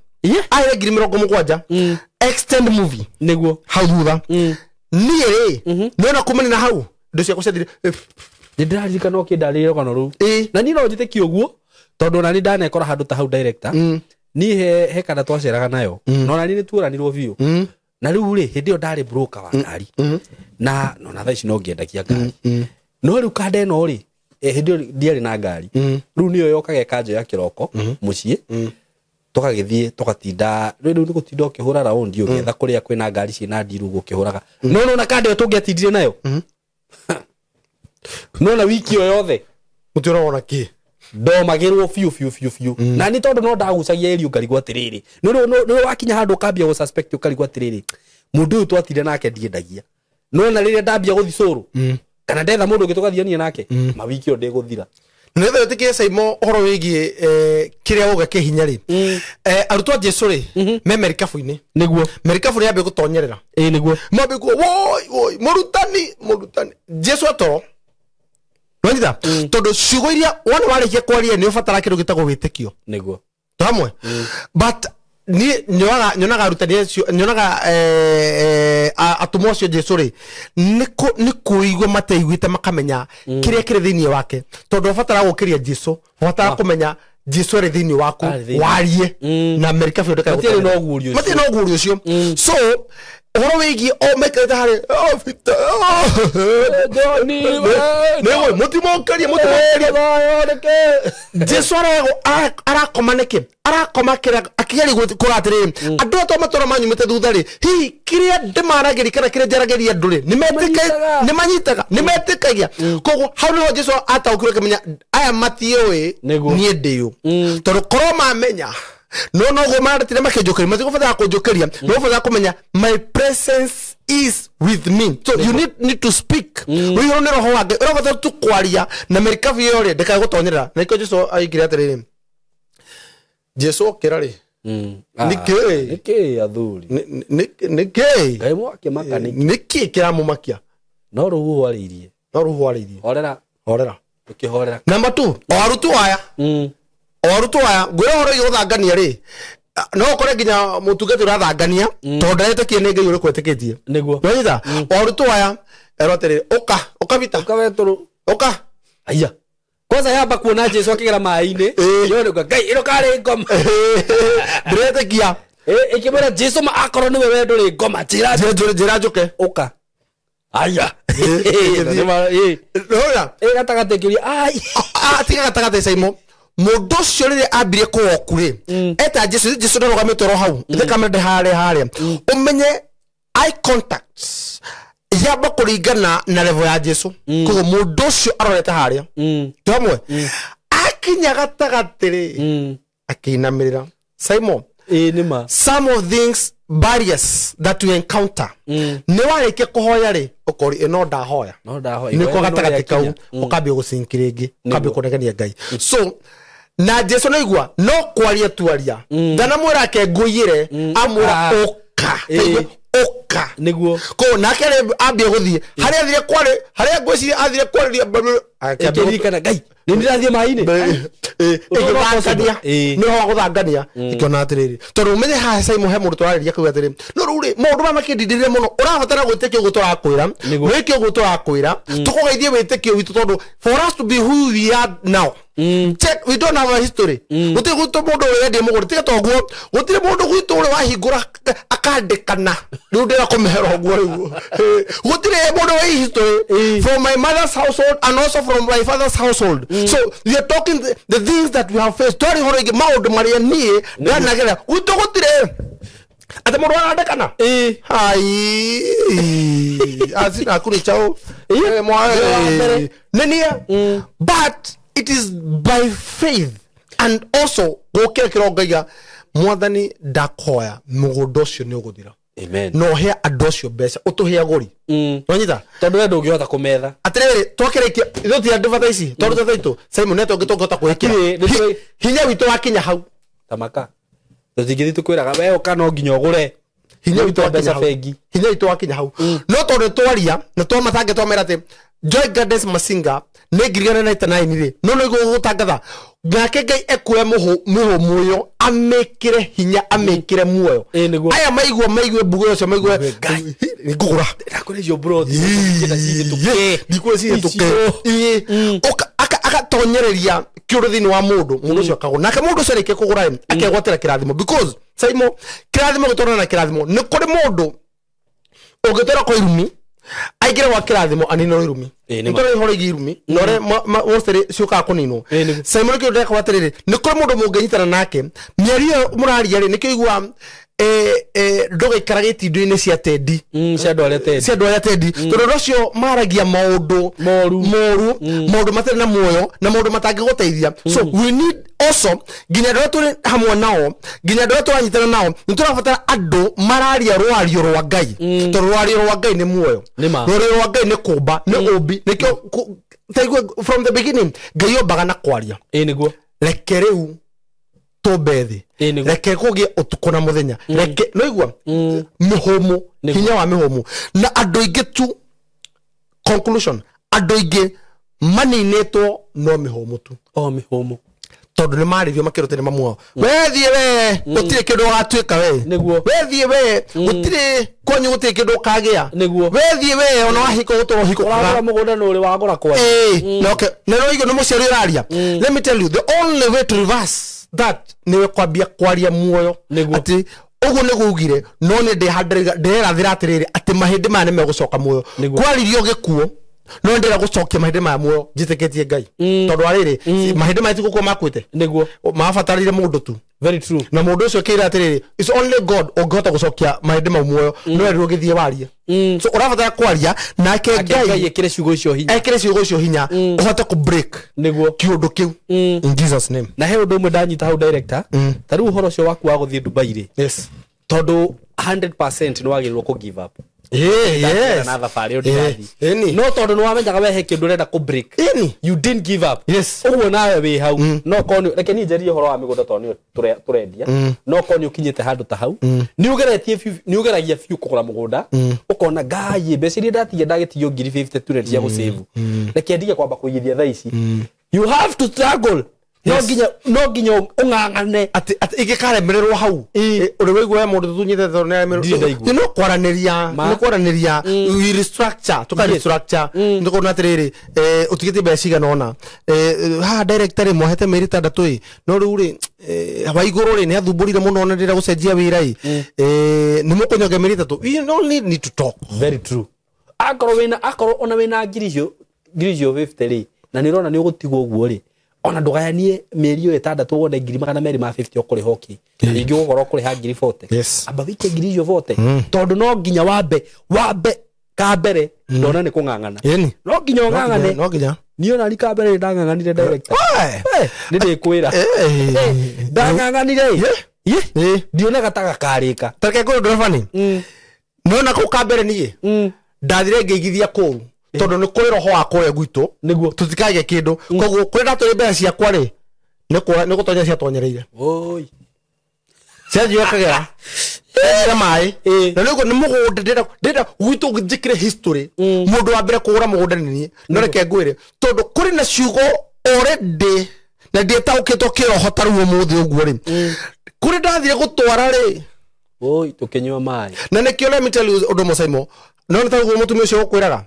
Aheire 70,000. Extend movie. Nĩguo. Hau thutha. Niĩ rĩ, nĩona kumana na hau indo ciakwa ciathire. Nĩ ndĩraririkana ũkĩndarĩria rũgano rũu. Na niĩ no njĩtĩkie ũguo tondũ ona niĩ ndanekora handũ ta hau director. Niĩ he kana twaceraga nayo. No na niĩ nĩ tuoranirwo biũ. Na rĩu rĩ hĩndĩ ĩyo ndarĩ broker wa ngari. Na no na thaa ici no ngĩendagia ngari. No rĩu kanda ĩno rĩ hĩndĩ ĩyo ndiarĩ na ngari. Rĩu nĩyo yokaga ĩkanjoya kĩroko mũciĩ. Tũgagĩthiĩ tũgatinda rĩu nĩ gũtinda ũkĩhũra raundi ũgĩetha kũrĩa kwĩna ngari ciĩna ndiru ũkĩhũraga. No no na kanda ĩyo tũngĩatindire nayo. No na wiki ĩyo yothe. Mũtiũragwo kĩ? Ndomagĩrwo biũ biũ biũ biũ. Na nĩ tondũ no ndagucagia ĩrio ngarigwo atĩrĩrĩ. Nĩ wakinya handũ ũkambia gũ suspect ũkarigwo atĩrĩrĩ. Mũndũ ũyũ twatire nake ndiendagia. No na rĩrĩa ndambia gũthi cũrũ. Kana ndetha mũndũ ũngĩ tũgathiania nake. Mawiki ĩyo ndĩgũthira. Nĩgetha wĩtĩkie Simon ũhoro wĩgiĩ kĩrĩa woga kĩhinya rĩ. Arutwo a Jesu rĩ me merikabu-inĩ. Nĩguo. Merikabu nĩ yambia gũtonyerera. Nĩguo. Mambia kuga woi woi mũrutani mũrutani. Jesu atoro. Nĩwanyita? Tondũ ciugo iria wona warĩkia kwaria nĩ ũbataraga kĩndũ gĩtagwo wĩtĩkio. Nĩguo. Hamwe. But niĩ nyonaga arutani acio nyonaga atũmwo acio Jesu rĩ nĩ kũigua mateiguĩte makamenya kĩrĩa kĩrĩ thĩinĩ wake tondũ ũbataraga gũkĩria Jesu ũbataraga kũmenya Jesu arĩ thĩinĩ waku warie na merikabu ndĩkae Matiarĩ na ũguũrio ũcio. Matiarĩ na ũguũrio ũcio. So ũhoro wĩgiĩ o maikarĩte harĩ nĩwe mũtimũkĩrie mũtimũkĩrie Jesu arakoma nĩkĩ arakoma kĩrĩa akĩgeria kũra atĩrĩrĩ andũ aya matũra manyumĩte thutha rĩ hihi kĩrĩa ndĩmaragĩria kana kĩrĩa njaragĩria andũ rĩ nĩmanyitaga nĩmetĩkagia koguo hau nĩho Jesu ataũkĩrwo akĩmenya aya matiũĩ niĩ ndĩũ tondũ korwo mamenya no no maratire makĩnjũkĩria matigũbatara kũnjũkĩria no ũbatara kũmenya my presence is with me so you need to speak ũyũ nĩ roho wa Ngai ũrabatara tu kwaria na merikabu ĩyo rĩ ndĩkae gũtonyerera na nĩkĩo Jesu aigire atĩrĩrĩ Jesu okĩra rĩ nĩkĩ nĩkĩ athuri nĩkĩ Ngai mwakĩmaka nĩkĩ nĩkĩ kĩramũmakia no rũhuho arĩirie no rũhuho arĩirie horera horera ũkĩhorera number 2 o arutwo aya o arutwo aya ngwĩra ũhoro wĩgiĩ gũthangania rĩ no ũkore nginya mũtungati ũrathangania tondũ ndaretĩkie nĩ Ngai ũrĩkũ etĩkĩtie nĩguo nĩwanyita o arutwo aya erwo atĩrĩrĩ ũka ũka Peter ũka Petero ũka aya kwanza yamba kuona Jesu akĩgera maĩ-inĩ yone Ngai ĩno karĩ ngoma ndĩretĩkia ĩkĩmwĩra Jesu ma akorwo nĩwe we ndũrĩ ngoma njĩra njũke ũka aya gatagatĩ kĩũria ai tiga gatagatĩ Simon mũndũ ũcio rĩrĩa ambirie kũwoku rĩ eta Jesu Jesu ndarũgamĩte oro hau ĩthe harĩa harĩa ũmenye eye contact yamba kũringana na level ya Jesu koguo mũndũ ũcio arorete harĩa tĩ hamwe akinya gatagatĩ rĩ akĩinamĩrĩra Simon nĩma some of things barriers that we encounter nĩ warĩkia kũhoya rĩ ũkori ĩno ndahoya nĩko gatagatĩ kau ũkambia gũcinki rĩngĩ ũkambia kũnegenia Ngai so na Jesu naigua no kwaria tuaria ndanamwĩra ake ngũiyĩre amwĩra ũka ũka nĩguo koguo nake ambia gũthiĩ harĩa athire kwarĩ harĩa ngwĩciria athire kwarĩria akĩririkana Ngai nĩ ndĩrathiĩ maĩ-inĩ ĩgĩthangania nĩ ũhoro wa gũthangania ĩkĩona atĩrĩrĩ tondũ ũmenye haha Simon he mũndũ tũrarĩria kau atĩrĩrĩ no rĩu rĩ maũndũ maya makĩndindĩrĩre mũno ũrabatara gwĩtĩkia ũguo tũrakwĩra wĩke ũguo tũrakwĩra tũkũgeithie wĩtĩkio witũ tondũ for us to be who we are now check we don't have a history gũtirĩ gwitũ mũndũ ũrĩa wendia mũgũnda tiga toguo gũtirĩ mũndũ gwitũ ũrĩa wahingũra akandĩkana rĩu ndĩra kũmehera ũguo rĩu gũtirĩ mũndũ wĩ history from my mother's household and also from my father's household so we are talking the things that we have faced twarĩ horo ingĩ maũndũ marĩa niĩ ndanagerera gwitũ gũtirĩ atĩ mũndũ arandĩkana hai acina kũrĩ chao nĩ niĩ but it is by faith and also gũkĩra kĩrongaiga mwathani ndakoya mũgũnda ũcio nĩ ũgũthira Amen. No he andũ acio mbeca ũtũhe agũri. Wanyita? Tondũ we ndũngĩhota kũmetha. Atĩrĩrĩ, twakĩrĩkia ithuĩ ti andũ bata ici, tondũ tata itũ Simon nĩ tũngĩhota kwĩkĩra. Hinya witũ wakinya hau. Tamaka. Tũtingĩthiĩ tũkwĩraga we ũka no nginya ũgũre. Hinya witũ wakinya hau. Hinya witũ wakinya hau. No tondũ twaria na twamathange twamera atĩ Joy Gardens Masinga nĩ 1999 rĩ, no nĩ gũgũtangatha nake Ngai ekue mũhũmũ ũyũ amĩkĩre hinya amĩkĩre muoyo. Aya maigua maigue mbugu ũcio maigue ngũgũra. Ndakũrĩa icio broti ndikũrĩa cihĩtũke. Agatonyereria kĩũndũ thĩinĩ wa mũndũ, mũndũ ũcio akagũra. Nake mũndũ ũcio arĩkia kũgũra akegwatĩra kĩrathimo, because Simon kĩrathimo gĩtwarana na kĩrathimo. Nĩ kũrĩ mũndũ ũngĩtwara kwa irumi aingĩre gwa kĩrathimo aninwo irumi. Nĩtũrĩ ihoro ingĩ irumi na ũrĩa mostly ciũkaga kũninwo. Simon kĩũndũ ndĩrekwo atĩrĩrĩ, nĩ kũrĩ mũndũ mũngĩnyitana nake mĩario ĩyo mũraria rĩ, nĩkĩo igua ndũgaikara gĩtindo-inĩ cia tendi, cia andũ arĩa tendi, cia andũ arĩa tendi, tondũ andũ acio maragia maũndũ moru, maũndũ matarĩ na muoyo na maũndũ matangĩgũteithia. So we need also nginya andũ arĩa tũrĩ hamwe nao, nginya andũ arĩa tũranyitana nao, nĩ tũrabatara andũ mararia rwario rwa Ngai, tondũ rwario rwa Ngai nĩ muoyo, rwario rwa Ngai nĩ kũmba, nĩ ũmbi. Nĩkĩo taigue from the beginning Ngai ombaga na kwaria. Nĩguo. Reke rĩu tũmbe thĩ, reke kũgĩe ũtukũ na mũthenya, reke nĩigua mĩhũmũ, hinya wa mĩhũmũ. Na andũ aingĩ tu, conclusion, andũ aingĩ maninĩtwo no mĩhũmũ tu. O mĩhũmũ. Tondũ nĩ marĩrio makĩrwo atĩ nĩ mamu wao. We thiĩ we, gũtirĩ kĩndũ ũgatuĩka we. Nĩguo. We thiĩ we, gũtirĩ kwanyu gũtirĩ kĩndũ ũkagĩa. Nĩguo. We thiĩ we, ona wahika ũgũtũra ũhiko. Ũragũra mũgũnda nĩ ũrĩ wagũra kwanyu. Ĩĩ, okay. Na no igũ nĩ mũciari ũraria. Let me tell you, the only way to reverse that nĩwe kwambia kwaria muoyo. Atĩ ũguo nĩguo ugire, no nĩ ndĩrathĩra atĩrĩrĩ atĩ mahĩndĩ maya nĩ megũcoka muoyo. Kwaririo gĩkuũ, no ndĩra gũcokia mahĩndĩ maya muoyo njĩtĩkĩtie Ngai. Tondũ arĩrĩ mahĩndĩ maya tigũkua makuĩte. Nĩguo. Mabatarire mũndũ tu. Very true. Na mũndũ ũcio kĩra atĩrĩrĩ, it's only God ũngĩhota gũcokia mahĩndĩ mau muoyo, no erirwo gĩthiĩ warie. So ũrabatara kwaria nake Ngai ekĩre ciugo icio hinya. Ekĩre ciugo icio hinya ũhote kũ break nĩguo kĩũndũ kĩu in Jesus name. Na he ũndũ ũmwe ndanyita hau director, ta rĩu ũhoro ũcio waku wa gũthiĩ Dubai rĩ. Yes. Tondũ 100% nĩ wagĩrĩirwo kũ give up. Yes. Na thabarĩ ĩyo ndĩrathiĩ. No tondũ nĩ wamenyaga we he kĩndũ ũrenda kũ break. You didn't give up. Yes. Ũguo nawe wĩ hau. No korwo reke niĩ njarie ũhoro wa mĩgũnda tondũ nĩyo tũrendia. No korwo nĩ ũkinyĩte handũ ta hau, nĩ ũgeretie biũ, nĩ ũgeragia biũ kũgũra mũgũnda, ũkona Ngai mbeca iria ndatigia ndagĩtigio ngiri 50 tu cia gũsave. Reke ndige kwamba kũigithia thaa ici. You have to struggle. No nginya ũng'ang'ane. Atĩ ingĩkaremererwo hau, ũrĩ waigua we mũndũ tũtunyĩte tondũ nĩ aremererwo. No kwaranĩria, nĩ kwaranĩria, we restructure, tũka restructure. Nĩ tũkona atĩrĩrĩ, ũtigĩtie mbeca cigana ũna. Haha director rĩ, mwahete mĩeri ĩtandatũ ĩ, no rĩu rĩ, wa igũrũ rĩ, nĩ athumbũrire mũno na ndĩrenda gũcenjia wĩra ĩ. Nĩ mũkũnyonga mĩeri ĩtatũ. We only need to talk. Very true. Akorwo wĩna, akorwo ona wĩna ngiri icio 50 rĩ, na nĩ ũrona nĩ ũgũtigwo ũguo rĩ, ona ndũgayanie mĩeri ĩyo ĩtandatũ wone ngiri 250 ũkũrĩha ũkĩ. Ningĩ ũgũkorwo ũkũrĩha ngiri 40. Yes. Amba wĩikie ngiri icio 40. Tondũ no nginya wambe kambere ndona nĩ kũng'ang'ana. No nginya ũng'ang'ane. No nginya. Niĩ ona kambere ndang'ang'anire director. Nĩ ndĩkwĩra. Ndang'ang'anire. Ndionaga ta gakarĩka. Ta reke ngwĩre ũndũ funny. Nĩwona kũu kambere niĩ ndathire ngĩigithia kũu. Tondũ nĩ kũrĩ roho wa kũrĩa gwitũ nĩguo tũtikage kĩndũ, koguo kũrĩa ndatũrĩ mbeca ciakwa rĩ, nĩ gũtonya ciatonyereire. Oi. Ciathiĩ kagera cia maĩ. Na nĩguo nĩ mũgũnda ndĩrenda gwitũ njĩkĩre history. Mũndũ wa mbere kũgũra mũgũnda nĩ niĩ. No reke ngwĩre, tondũ kũrĩ na ciugo already na ndietaũkĩtwo kĩroho ta rĩu ũmũthĩ ũguo rĩ, kũrĩ ndathire gũtwara rĩ, oi tũkĩnyua maĩ. Na nĩkĩo let me tell you ũndũ ũmwe Simon, no nĩ taguo mũtumia ũcio ũkwĩraga,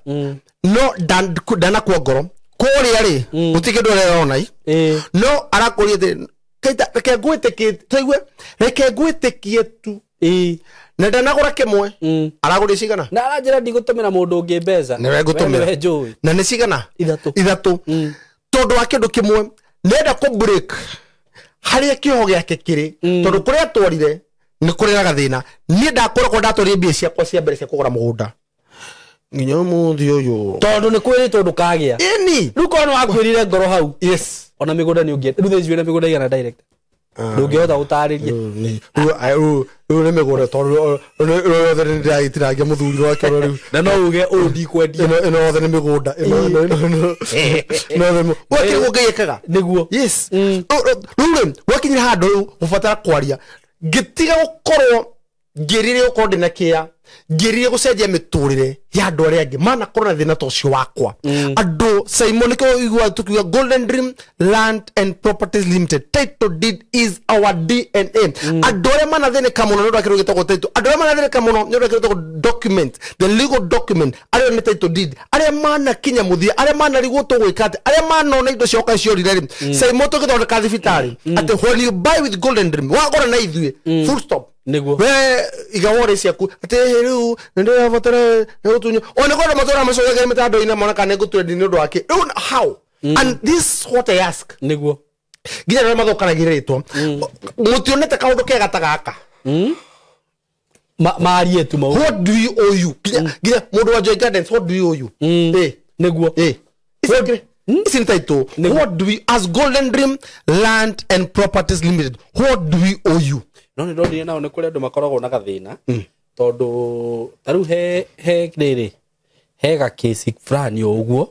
no ndanakua ngoro kũrĩa rĩ, gũtirĩ kĩndũ arerona i, no arakũria atĩ kaita reke ngwĩtĩkie, tũigue reke ngwĩtĩkie tu. Na ndanagũra kĩmwe, aragũria cigana? Na aranjĩra ndigũtũmĩra mũndũ ũngĩ mbeca. Nĩwe ngũtũmĩra. Na nĩ cigana? Ithatũ. Tondũ wa kĩndũ kĩmwe, nĩenda kũ break harĩa kĩoho gĩake kĩrĩ, tondũ kũrĩa atwarire nĩ kũrĩ na gathĩna. Niĩ ndakoragwo ndatwarire mbia ciakwa cia mbere cia kũgũra mũgũnda nginya ũmũthĩ ũyũ, tondũ nĩ kwĩrĩtwo ndũkagĩa. Ĩni rĩu korwo nĩ wakwĩrire ngoro hau. Yes. Ona mĩgũnda nĩ ũngĩenda. Rĩu thaa ici wĩna mĩgũnda igana direct. Ndũngĩhota gũtarĩria. Rĩu nĩ mĩgũnda tondũ ĩno yothe nĩ ndĩragĩtirangia mũthuri wake rĩu. Na no uge ũyũ ndikwendia. Ĩno yothe nĩ mĩgũnda. Ĩno yothe gwakĩrĩ Ngai ekaga. Nĩguo. Yes. Rĩu rĩ gwakinyire handũ rĩu gũbatara kwaria. Ngĩtiga gũkorwo ngĩrire gũkorwo ndĩna kĩa ngĩrire gũcenjia mĩtũrĩre ya andũ arĩa angĩ manakorwo na thĩna ta ũcio wakwa. Andũ Simon nĩkĩo ũiguaga tũkiuga Golden Dream Land and Properties Limited, title deed is our DNA. Andũ arĩa manathĩnĩka mũno nĩ ũndũ wa kĩndũ gĩtagwo title, andũ arĩa manathĩnĩka mũno nĩ ũndũ wa kĩndũ gĩtagwo document, the legal document, arĩa nĩ title deed, arĩa manakinya mũthia, arĩa manarigwo tũgwĩka atĩ, arĩa manona indo ciao kaĩ ciorire rĩ. Simon tũgĩthondeka thibitarĩ atĩ when you buy with Golden Dream wagũra na ithuĩ, full stop. Nĩguo. We iga wore ciaku atĩ rĩu nĩndĩrabatara nĩgũtunywo ona korwo matũra macokagia mĩtandao-inĩ mona kana nĩngũtwendi nĩ ũndũ wa kĩ rĩu how. And this is what I ask. Nĩguo. Nginya arĩa mathũkanagia rĩtwa mũtionete kaũndũ kega ta gaka. Marie tu mau. What do you owe you? Nginya mũndũ wa Joy Gardens, what do you owe you? Nĩguo. Ici nĩ title. What do we as Golden Dream Land and Properties Limited, what do we owe you? No nĩ ndonire nao nĩ kũrĩ andũ makoragwo na gathĩna tondũ ta rĩu he rĩrĩ he gakĩci fulani o ũguo,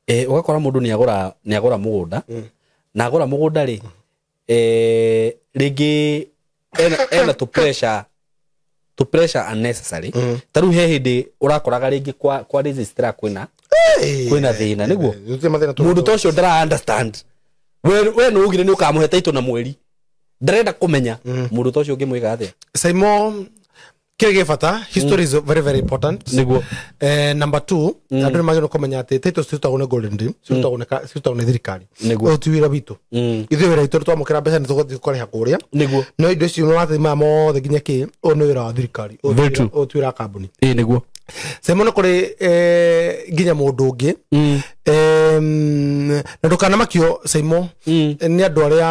ũgakora mũndũ nĩ agũra mũgũnda na agũra mũgũnda rĩ, rĩngĩ ena tũ pressure unnecessary. Ta rĩu he hĩndĩ ũrakoraga rĩngĩ kwa registrar kwĩna thĩna. Nĩguo mũndũ ta ũcio ndara understand we nĩ ugire nĩ ũkamũhe title na mweri ndarenda kũmenya mũndũ ta ũcio ũngĩmwĩka atĩa. Simon kĩrĩa gĩ bata, history is very very important. Nĩguo. Number 2, andũ nĩmagĩrĩirwo kũmenya atĩ title cirutagwo nĩ Golden Dream, cirutagwo nĩ thirikari. Nĩguo. Ũyũ ti wĩra witũ. Ithuĩ wĩra witũ twamũkĩra mbeca nĩ tũgũthiĩ kũrĩha kũrĩa. Nĩguo. No indo icio nĩ maya mothe nginya kĩ, ũyũ nĩ wĩra wa thirikari. Ũyũ ti wĩra wa kambuni. Nĩguo. Simon kũrĩ nginya mũndũ ũngĩ. Na ndũkanamakio Simon nĩ andũ arĩa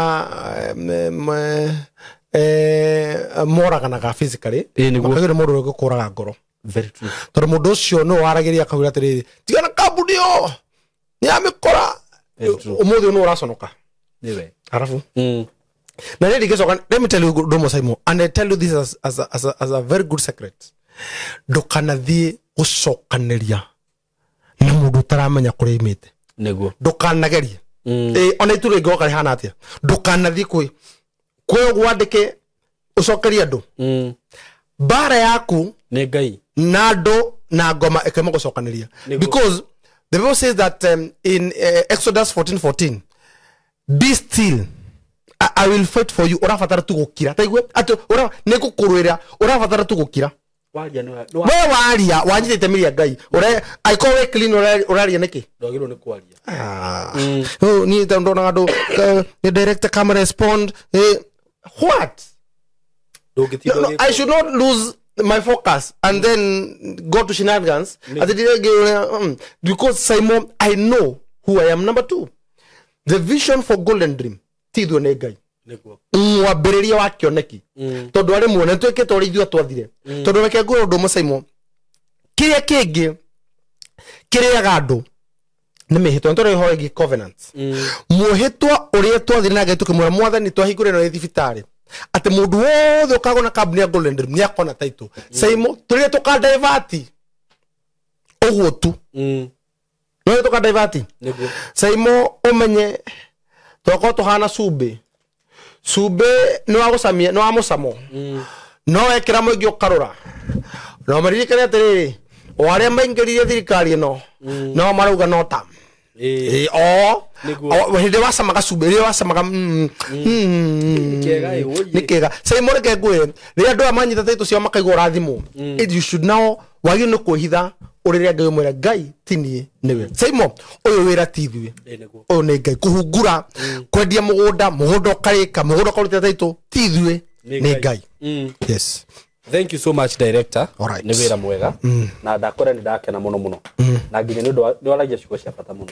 moraganaga physically. Makagĩrwo nĩ mũndũ ũrĩa ũgũkũraga ngoro. Very true. Tondũ mũndũ ũcio nĩwe waragĩria akauga atĩrĩrĩ, tigana kambuni ĩyo nĩ yamĩkora. Ũmũthĩ nĩwe ũraconoka. Nĩwe. Arabu. Na rĩrĩ ngĩcoka, let me tell you Domo Simon, and I tell you this as a very good secret. Ndũkanathiĩ gũcokanĩria na mũndũ ũtaramenya kũrĩa imĩte. Nĩguo. Ndũkanagerie. Ona itu rĩngĩ woka rĩhana atĩa. Ndũkanathiĩ kwĩ ũguo ũcokerie andũ. Mbara yaku nĩ Ngai na andũ na ngoma ĩkĩrema gũcokanĩria. Because the Bible says that in Exodus 14:14, be still, I will fight for you. Ũrabatara tu gũkira. Taigue atĩ nĩ ngũkũrũĩra, ũrabatara tu gũkira. Waria nĩ we waria wanyitĩte mĩri ya Ngai. Angĩkorwo wĩ clean ũraria nĩkĩ? Ndwagĩrĩirwo nĩ kwaria. Niĩ ta ndonaga andũ nĩ direct camera respond. What? No, I should not lose my focus and then go to shenanigans. Because Simon, I know who I am. Number 2, the vision for Golden Dream ti ithuĩ nĩ Ngai. Mwambĩrĩria wa kĩoneki tondũ arĩ muone twĩkĩte ũrĩa ithuĩ twathire. Tondũ reke ngwĩre ũndũ ũmwe Simon, kĩrĩa kĩngĩ kĩrĩaga andũ nĩ mĩhĩtwa. Nĩ tũrĩ ũhoro wĩgiĩ covenants. Mwĩhĩtwa ũrĩa twathire na Ngai tũkĩmwĩra Mwathani twahingũre ĩno thibitarĩ atĩ mũndũ wothe ũkagũra kambuni ya Golden Dream nĩakona title. Simon tũrĩa tũkadivert ũguo tu. No tũkadivert. Simon ũmenye twakorwo tũhana cumbĩ. Cumbĩ nĩ wa gũcamia, nĩ wa mũcamo. No wekĩra mũingĩ ũkarũra. No maririkane atĩrĩrĩ, o arĩa maingĩrire thirikari ĩno no marauga no ta. Hĩndĩ wacamaga cumbĩ, rĩrĩa wacamaga nĩ kĩega. Simon reke ngwĩre, rĩrĩa andũ aya manyita title ciao makaigua ũrathimwo, you should now wagĩrĩirwo nĩ kwĩhitha ũrĩrĩa Ngai ũmwĩra Ngai ti niĩ nĩwe. Simon ũyũ wĩra ti ithuĩ, ũyũ nĩ Ngai. Kũhungura, kwendia mũgũnda, mũgũnda ũkarĩka, mũgũnda ũkarutĩra title, ti ithuĩ nĩ Ngai. Yes. Thank you so much director. Alright. Nĩ wĩra mwega. Na ndakora nĩ ndakena mũno mũno. Na nginya nĩ ũndũ nĩ waragia ciugo cia bata mũno.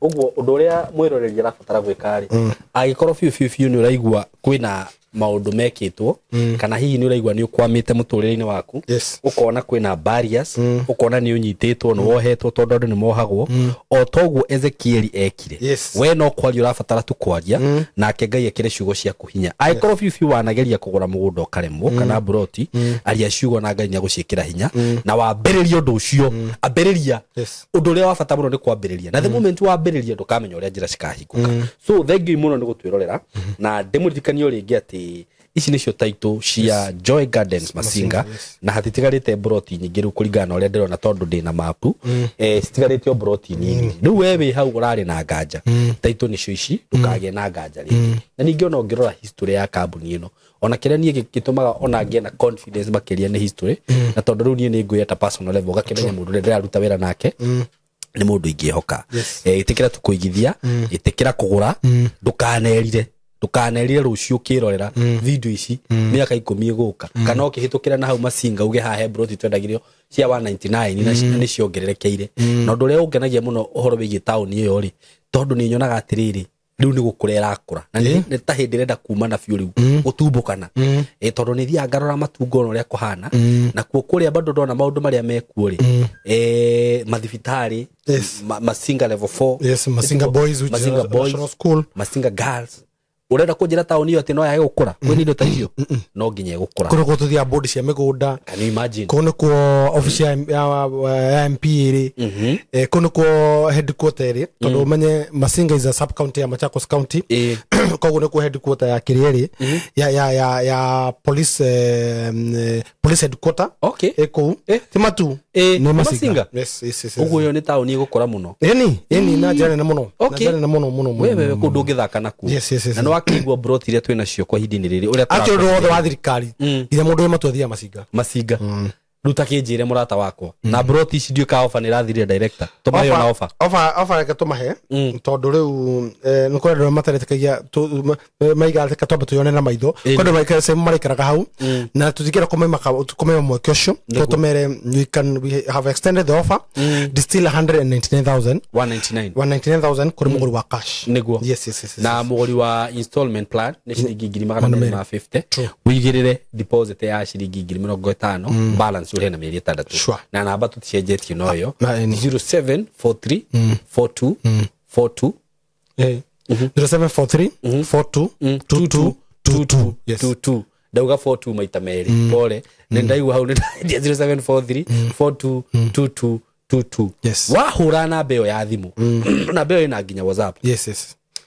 Ũguo ũndũ ũrĩa mwĩroreri arabatara gwĩka rĩ, angĩkorwo biũ biũ biũ nĩ ũraigua kwĩna Maũndũ mekĩtwo, kana hihi nĩ ũraigua nĩ ũkwamĩte mũtũrĩre-inĩ waku, ũkona kwĩna barriers, ũkona nĩ ũnyitĩtwo, nĩ wohetwo, tondũ andũ nĩ mohagwo o toguo Ezekieli ekire. We no kwaria ũrabatara tu kwaria, nake Ngai ekĩre ciugo ciaku hinya. Angĩkorwo biũ biũ wanageria kũgũra mũgũnda ũkaremwo, kana mburoti, aria ciugo na Ngai nĩagũciĩkĩra hinya, na wambĩrĩrie ũndũ ũcio. Ambĩrĩria. Ũndũ ũrĩa wa bata mũno nĩ kwambĩrĩria, na the moment wambĩrĩria, ndũkamenya ũrĩa njĩra cikahingũka. So thank you mũno nĩ gũtwĩrorera, na ndĩmũririkanie o rĩngĩ atĩ ici nĩcio taitũ cia Joy Gardens Masinga, na hatitigarĩte mburoti nyingĩ rĩu kũringana na ũrĩa ndĩrona, tondũ ndĩna mapu, citigarĩte o mburoti nini. Rĩu we wĩ hau ũrarĩ na nganja, taitũ nĩcio ici, ndũkagĩe na nganja rĩngĩ. Na ningĩ ona ũngĩrora history ya kambuni ĩno, ona kĩrĩa niĩ gĩtũmaga ona ngĩe na confidence makĩria nĩ history, na tondũ rĩu niĩ nĩ ngwĩya ta personal level, ũgakĩmenya mũndũ ũrĩa ndĩraruta wĩra nake nĩ mũndũ ingĩhoka. Ĩtĩkĩra tu kũigithia, ĩtĩkĩra kũgũra, ndũkanerire, ndũkanerire rũciũ ũkĩrorera video ici mĩaka 10 ĩgũka, kana ũkĩhĩtũkĩra na hau Masinga uge haha he broti twendagĩrio cia 199 na nĩ ciongererekeire. Na ũndũ ũrĩa ũngenagia mũno ũhoro wĩgiĩ taũni ĩyo rĩ, tondũ nĩ nyonaga atĩrĩrĩ, rĩu nĩ gũkũra ĩrakũra, na nĩ ta hĩndĩ ĩrenda kuma na biũ rĩu gũtumbũkana, tondũ nĩ thiaga ngarora matungo ona ũrĩa kũhana nakuo kũrĩa, bado ndona maũndũ marĩa mekuo rĩ, mathibitarĩ, Masinga level 4. Yes, Masinga Boys, which Masinga is a Boys, national school. Masinga Girls. Ũrenda kũnjĩra taũni ĩyo atĩ no yage gũkũra kwĩna indo ta icio? No nginya ĩgũkũra. Kũu nĩkuo tũthiaga board cia mĩgũnda. Can you imagine? Kũu nĩkuo office ya MP ĩrĩ. Kũu nĩkuo headquarter ĩrĩ, tondũ ũmenye Masinga is a sub county ya Machakos County. Koguo nĩkuo headquarter ya kĩrĩa ĩrĩ ya police, police headquarter ĩ kũu. Ti matu, nĩ nĩ Masinga. Masinga? Yes. Ũguo ĩyo nĩ taũni ĩgũkũra mũno. Ĩni na njĩra nene mũno, na njĩra nene mũno mũno mũno. Wewe kũu ndũngĩthaka nakuo. Yes. Na nĩ wakĩigua broti iria twĩ nacio kwa ihinda-inĩ rĩrĩ ũrĩa Actually, ũndũ wothe tũrakorwo wa thirikari, nginya mũndũ wĩ matu athiaga Masinga. Masinga. Rĩu ta kĩnjĩre mũrata wakwa, na broti ici ndiũĩ ka offer nĩ ĩrathirire, director, tũmahe ona offer. Offer reke tũmahe, tondũ rĩu nĩ kũrĩ andũ mataretĩkagia, maigaga reke twambe tuyone na maitho. Kwĩ andũ sehemu maraikaraga hau, na tũtingĩenda kũmaima mweke ũcio. Tũmere we have extended the offer. It is still 199,000. 199. 199,000 kũrĩ mũgũri wa cash. Yes. Na mũgũri wa installment plan nĩ ciringi 250,000. Wĩigĩrĩre deposit ya ciringi 50,000, balance ũrĩhe na mĩeri 6. Na namba tũticenjetie noyo. Na ĩni. 0743 42 42 0743 42 22 22. Yes. 22. Ndauga 42 maita merĩ, pole, nĩ ndaigua hau nĩ ndaendia. 0743 42 22 22. Wahũra namba ĩyo ya thimũ, namba ĩyo ĩna nginya WhatsApp,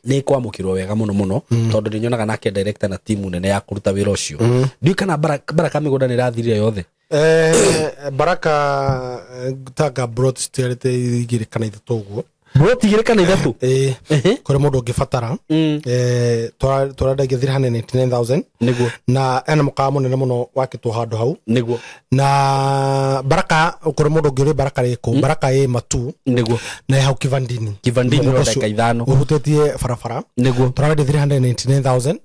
nĩ kwamũkĩrwo wega mũno mũno, tondũ nĩ nyonaga nake director na timu nene ya kũruta wĩra ũcio. Ndiũĩ kana baraka mĩgũnda nĩ ĩrathirire yothe. Baraka, tanga brot citigarĩte 2 kana 3 ũguo. Broti 2 kana 3? Ĩĩ. Kũrĩ mũndũ ũngĩbatara, tũrendagia 399,000. Na ena mũkawa mũnene mũno wakĩtwo handũ hau. Na baraka, kũrĩ mũndũ ũngĩ ũrĩ baraka rĩkũ, baraka ĩ matu na ĩ hau Kivandini. Kivandini, Mũgũnda no ũcio ndagĩka 5. ũhutĩtie barabara. Tũrarendia 399,000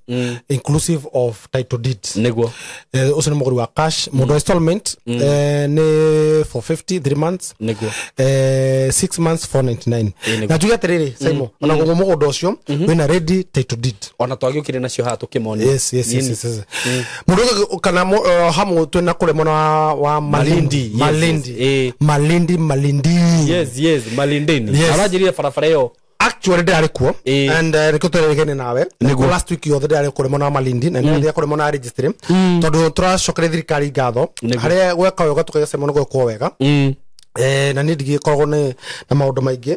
inclusive of title deeds. Ũcio nĩ mũgũri wa cash. Mũndũ wa installment, nĩ 450 3 months, 6 months 499. Na njuge atĩrĩrĩ, Simon, ona guo mũgũnda ũcio wĩna ready title deed. Ona twagĩũkire nacio haha tũkĩmonia. Yes. Mũndũ ũngĩ kana hamwe twĩna kũrĩa mwena wa Malindi, Malindi. Yes. Malindi. Malindi. Yes, Malindini. Aranjĩrire barabara ĩyo. Actually ndĩrarĩ kuo, and nĩkĩo tũrerĩgene nawe. Last week yothe ndĩrarĩ kũrĩa mwena wa Malindi, na nĩndĩrathiĩ kũrĩa mwena wa registry, tondũ tũracokeria thirikari ngatho harĩa gweka wega, tũkaiga Simon gwekwo wega. Na niĩ ndigĩkoragwo na maũndũ maingĩ.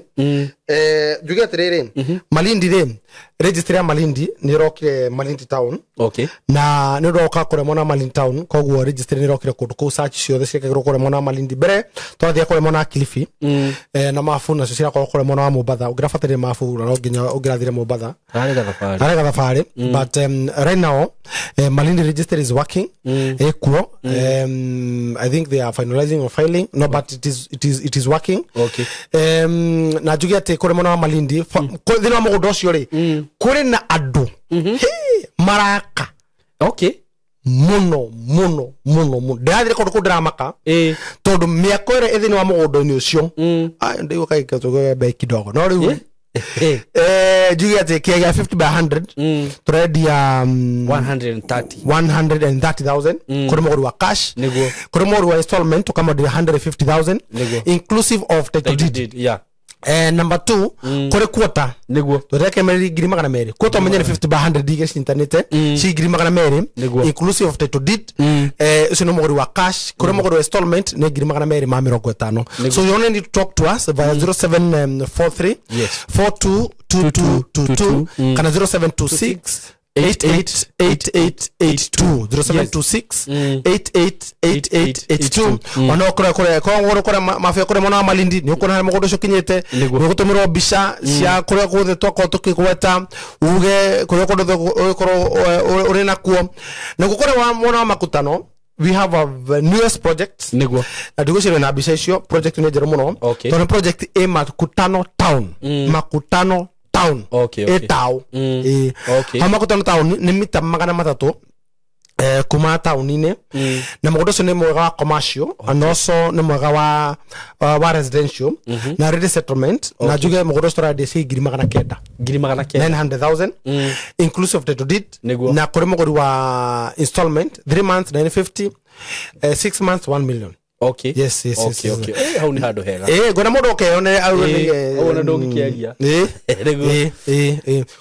Njuge atĩrĩrĩ, Malindi rĩ, registry ya Malindi nĩ ĩrokire Malindi town. Na nĩ ũndũ wa gũka kũrĩa mwena wa Malindi town, koguo registry nĩ ĩrokire kũndũ kũu, search ciothe ciekagĩrwo kũrĩa mwena wa Malindi. Mbere twathiaga kũrĩa mwena wa Kilifi, na mabu nacio cirakorwo kũrĩa mwena wa Mombatha. Ũngĩrabatarire mabu na no nginya ũngĩrathire Mombatha. Ararĩ gathabarĩ. Arĩ gathabarĩ. But right now, Malindi register is working, ĩkuo. I think they are finalizing or filing, no, but it is working. Na njuge atĩ kũrĩ mwena wa Malindi, thĩinĩ wa mũgũnda ũcio rĩ, kũrĩ na andũ maraka mũno mũno mũno mũno. Ndĩrathire kũndũ kũu ndĩramaka, tondũ mĩako ĩrĩa ĩ thĩinĩ wa mũgũnda-inĩ ũcio, ndaigua kaĩkatũgwe bei kidogo, no rĩu Njuge atĩ kĩega 50 by 100 tũrendia 130,000 kũrĩ mũgũri wa cash. Nĩguo. Kũrĩ mũgũri wa installment tũkamwenderia 150,000 inclusive of title deed. Yeah. Number 2 kũrĩ quarter. Nĩguo. Tũrekemereria 200,000. Quarter ũmenye nĩ 50 by 100 iria cinyitanĩte ci 200,000 inclusive of title deed. Ũcio nĩ mũgũri wa cash. Kũrĩ mũgũri wa installment nĩ 250,000. So you only need to talk to us via 0743 422222 kana 0726 888882 0726 888882. Ona okora kore ko kore mafia kore mona Malindi ni ukona mũgũnda ũcio kinyĩte ni gũtũmĩrwo mbica cia kũrĩa guothe twakorwo tũkĩgweta uge kũrĩa kũndũ ũgĩkorwo ũrĩ nakuo. Na gũkũrĩa wa mwena wa Makutano we have a newest project. Nĩguo. Na ndigũciria na mbica icio project nĩ njerũ mũno. Tondũ project ĩ Makutano town. Makutano town. Ĩtao. Ha Makutano town nĩ mita 300 kuma taũni-inĩ. Na mũgũnda ũcio nĩ mwega wa commercial and also nĩ mwega wa residential na ready settlement. Na njuge mũgũnda ũcio tũrendia ciringi 900,000. 900,000 inclusive of title deed. Na kũrĩ mũgũri wa installment 3 months 950, 6 months 1 million. Okay. Yes, yes, okay, yes. Okay. Hau ni handũ hega. Ngona mũndũ okeyonere ona ndũngĩkĩaria.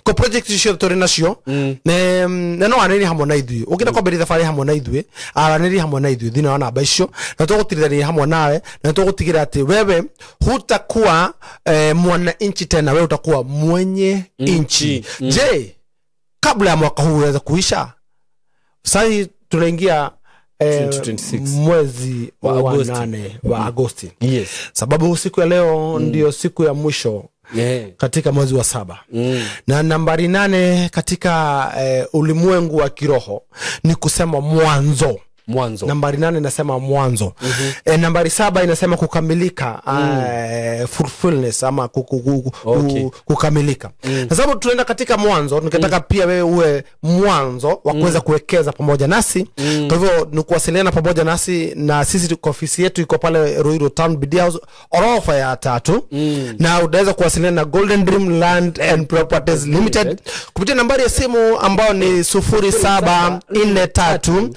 Ko project icio tũrĩ nacio na no aranĩrie hamwe na ithuĩ. Ũngĩenda kwambĩrĩria thabarĩ hamwe na ithuĩ, aranĩrie hamwe na ithuĩ thĩinĩ wa namba icio, na tũgũtirithania hamwe nawe, na tũgũtigĩra atĩ wewe hutakuwa mwananchi tena, wewe utakuwa mwenye nchi. Je, kabla ya mwaka huu uweze kuisha, sasa tunaingia 2026 mwezi wa 8 wa Agosti. Yes. Sababu siku ya leo ndio siku ya mwisho katika mwezi wa 7. Na nambari 8 katika ulimwengu wa kiroho ni kusema mwanzo. Mwanzo. Nambari 8 inasema mwanzo. Nambari 7 inasema kukamilika, fulfillness ama kukamilika. Na sababu tunaenda katika mwanzo, nikataka pia wewe uwe mwanzo wa kuweza kuwekeza pamoja nasi. Kwa hivyo ni kuwasiliana pamoja nasi, na sisi ofisi yetu iko pale Ruiru Town BD House orofa ya 3. Na unaweza kuwasiliana na Golden Dream Land and Properties Limited kupitia nambari ya simu ambayo ni 0743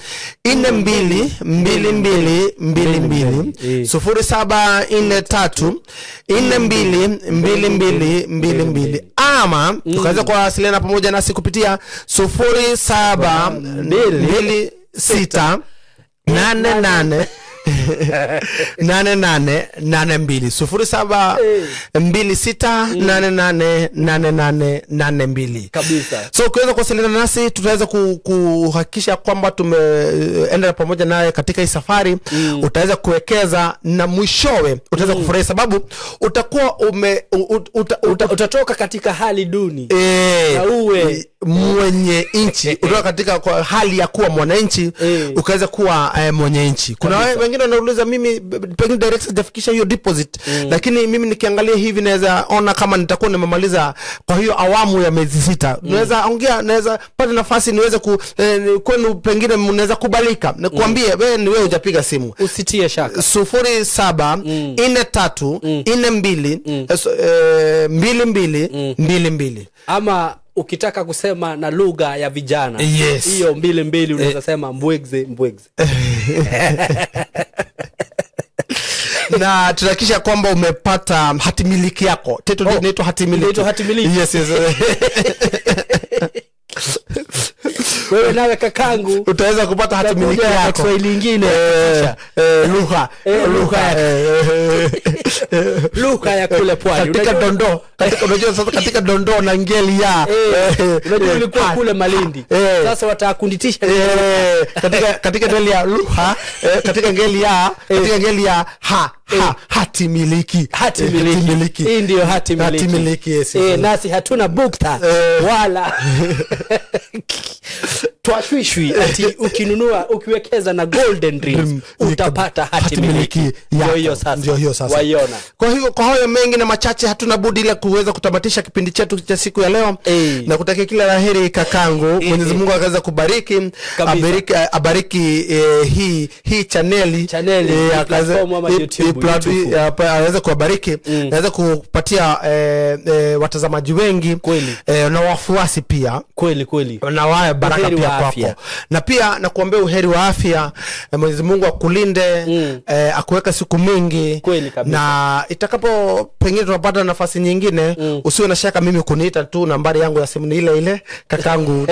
42 22 22 0743 42 22 22, ama tukaweza kuwasiliana pamoja nasi kupitia 0726 88 88 82 0726 88 88 82 kabisa. So ukiweza kuwasiliana nasi tutaweza kuhakikisha kwamba tumeenda pamoja naye katika hii safari. Utaweza kuwekeza na mwishowe utaweza kufurahi, sababu utakuwa utatoka katika hali duni na uwe mwenye nchi. Utoka katika kwa hali ya kuwa mwananchi ukaweza kuwa mwenye nchi. Kuna wengine wanauliza mimi pengine direct sijafikisha hiyo deposit, lakini mimi nikiangalia hivi naweza ona kama nitakuwa nimemaliza kwa hiyo awamu ya miezi 6. Naweza ongea, naweza pata nafasi niweze kwenu pengine mnaweza kubalika. Nikwambie wewe ni wewe hujapiga simu. Usitie shaka. 07 43 42 22 22. Ama ukitaka kusema na lugha ya vijana, hiyo 22 unaweza sema mbwegze mbwegze. Na tunahakikisha kwamba umepata hatimiliki yako. Title inaitwa hatimiliki. Hatimiliki. Yes, yes. Wewe nawe kakangu utaweza kupata hatimiliki yako. Kiswahili nyingine lugha lugha lugha ya kule pwani. Katika dondoo, katika unajua sasa katika dondoo na ngeli ya unajua ulikuwa kule Malindi. Sasa watakunditisha katika ngeli ya lugha, katika ngeli ya, katika ngeli ya ha ha hatimiliki. Hatimiliki. Hii ndio hatimiliki. Hatimiliki, yes. Nasi hatuna bukta wala Twashwishwi ati ukinunua ukiwekeza na Golden Dreams utapata hati miliki. Ndio hiyo sasa. Ndio hiyo sasa. Waiona. Kwa hiyo kwa hayo mengi na machache hatuna budi ila kuweza kutamatisha kipindi chetu cha siku ya leo na kutakia kila laheri kakangu. Mwenyezi Mungu akaweza kubariki, abariki abariki hii chaneli platform ama YouTube aweze kubariki, aweze kupatia watazamaji wengi na wafuasi pia. Kweli kweli. Na wae baraka pia kwako. Na pia nakuombea uheri wa afya, Mwenyezi Mungu akulinde, akuweka siku mingi. Kweli kabisa. Na itakapo pengine tunapata nafasi nyingine, usiwe na shaka mimi kuniita tu, nambari yangu ya simu ni ile ile kakangu.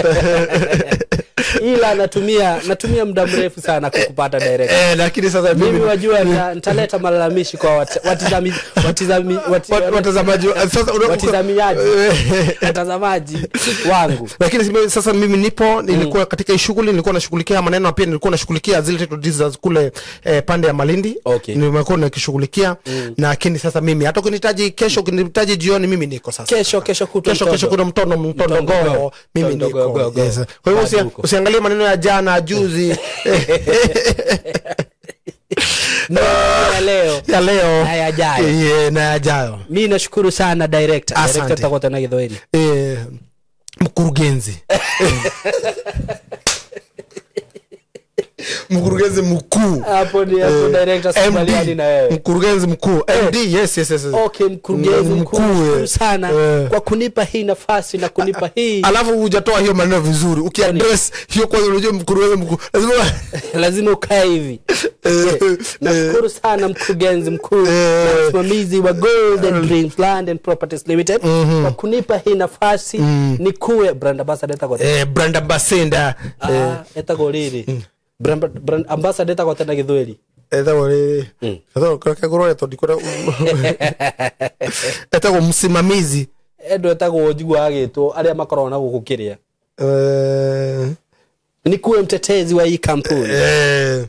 Ila natumia muda mrefu sana kukupata direct. Lakini sasa mimi wajua nitaleta malalamishi kwa watazamaji sasa watazamaji wangu. Lakini sasa mimi nipo, nilikuwa katika shughuli, nilikuwa nashughulikia maneno, pia nilikuwa nashughulikia zile title deeds kule pande ya Malindi. Nimekuwa nikishughulikia, lakini sasa mimi hata ukinihitaji kesho, ukinihitaji jioni, mimi niko sasa. Kesho kutwa mtondo go, mimi niko. Kwa hiyo usiangalie maneno ya jana juzi. No, ya leo na yajayo. Na yajayo. Mimi nashukuru sana director. Director tutakuwa na Githueri. Mkurugenzi. Mkurugenzi mkuu. Hapo ni hapo director, sikubaliani na wewe. Mkurugenzi mkuu. MD, yes. Okay, mkurugenzi mkuu sana kwa kunipa hii nafasi na kunipa hii. Alafu hujatoa hiyo maneno vizuri. Ukiaddress hiyo kwanza, unajua mkurugenzi mkuu. Lazima ukae hivi. Nashukuru sana mkurugenzi mkuu na msimamizi wa Golden Dreams Land and Properties Limited kwa kunipa hii nafasi nikuwe brand ambassador etagwo. Brand ambassador. Etagwo riri. Brand ambassador etagwo tena Githueri. Etagwo riri. Etagwo kagoro to ndikora. Etagwo msimamizi. Endo etagwo njigua agitwo aria makoragwo na guku kiria. Nikuwe mtetezi wa hii kampuni.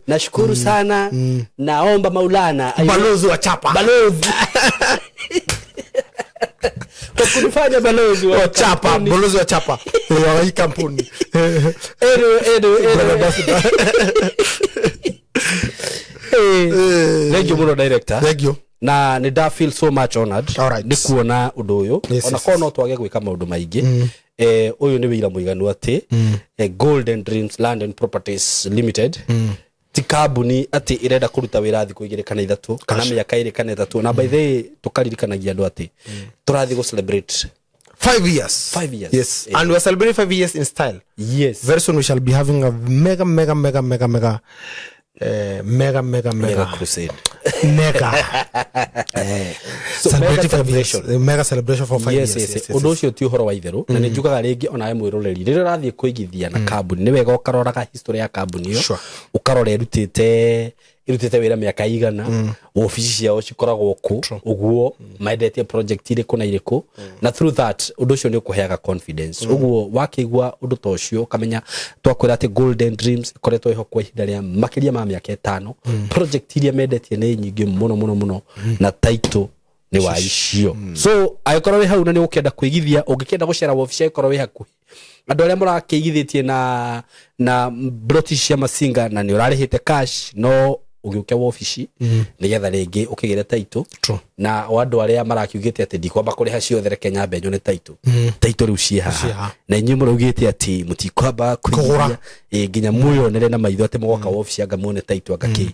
Nashukuru sana. Naomba Maulana balozi wa chapa. Balozi. Kwa kunifanya balozi wa chapa, balozi wa chapa wa hii kampuni. Edo. Thank you muno director. Thank you. Na ni da feel so much honored ni kuona undu uyu. Ona ko no twage gwika maundu maingi. Uyu ni wira muiganu ati Golden Dreams Land and Properties Limited ti kambuni ati irenda kuruta wira thiku igiri kana ithatu kana miaka iri kana ithatu, na by the way tukaririkanagia andu ati turathi go celebrate 5 years. 5 years. Yes. And we are celebrating 5 years in style. Yes. Very soon we shall be having a mega mega mega mega mega mega mega mega crusade. Mega. So mega celebration. Mega celebration for 5 years. Yes. Undu ucio ti uhoro wa itheru na ni njugaga ringi ona mwiroreri riria urathie kuigithia na kambuni ni wega ukaroraga history ya kambuni iyo, ukarora irutite wira miaka igana, ofici ciao cikoragwo ku uguo, mendetie project iriku na iriku, na through that undu ucio ni ukuheaga confidence. Uguo wakigua undu ta ucio ukamenya twakwira ati Golden Dreams ikoretwo iho kwa ihinda ria makiria ma miaka 5, project iria mendetie ni nyingi muno muno muno, na title ni wa icio. So agikorwo wi hau na ni ukienda kuigithia, ungikienda gucera ofici agikorwo wi hakuhi, andu aria murakiigithitie na broti cia Masinga na ni urarihite cash, no ugiuke ofici nigetha ringi ukigire title. Na o andu aria marakiugite ati ndikwamba kuriha ciothe reke nyambe nyone title. Title riu ciĩ haha, na inyuĩ mũraugĩte ati mũtikwamba kũigithia nginya mwĩonere na maitho ati mũgoka ofici anga muone title anga kĩ.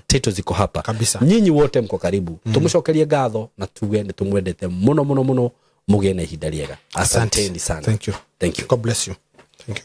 Title ziko hapa kabisa. Nyinyi wote mko karibu. Tumucokerie ngatho na tuge nĩ tumwendete muno muno muno, mugie na ihinda riega. Asanteni sana. Thank you. Thank you. God bless you. Thank you.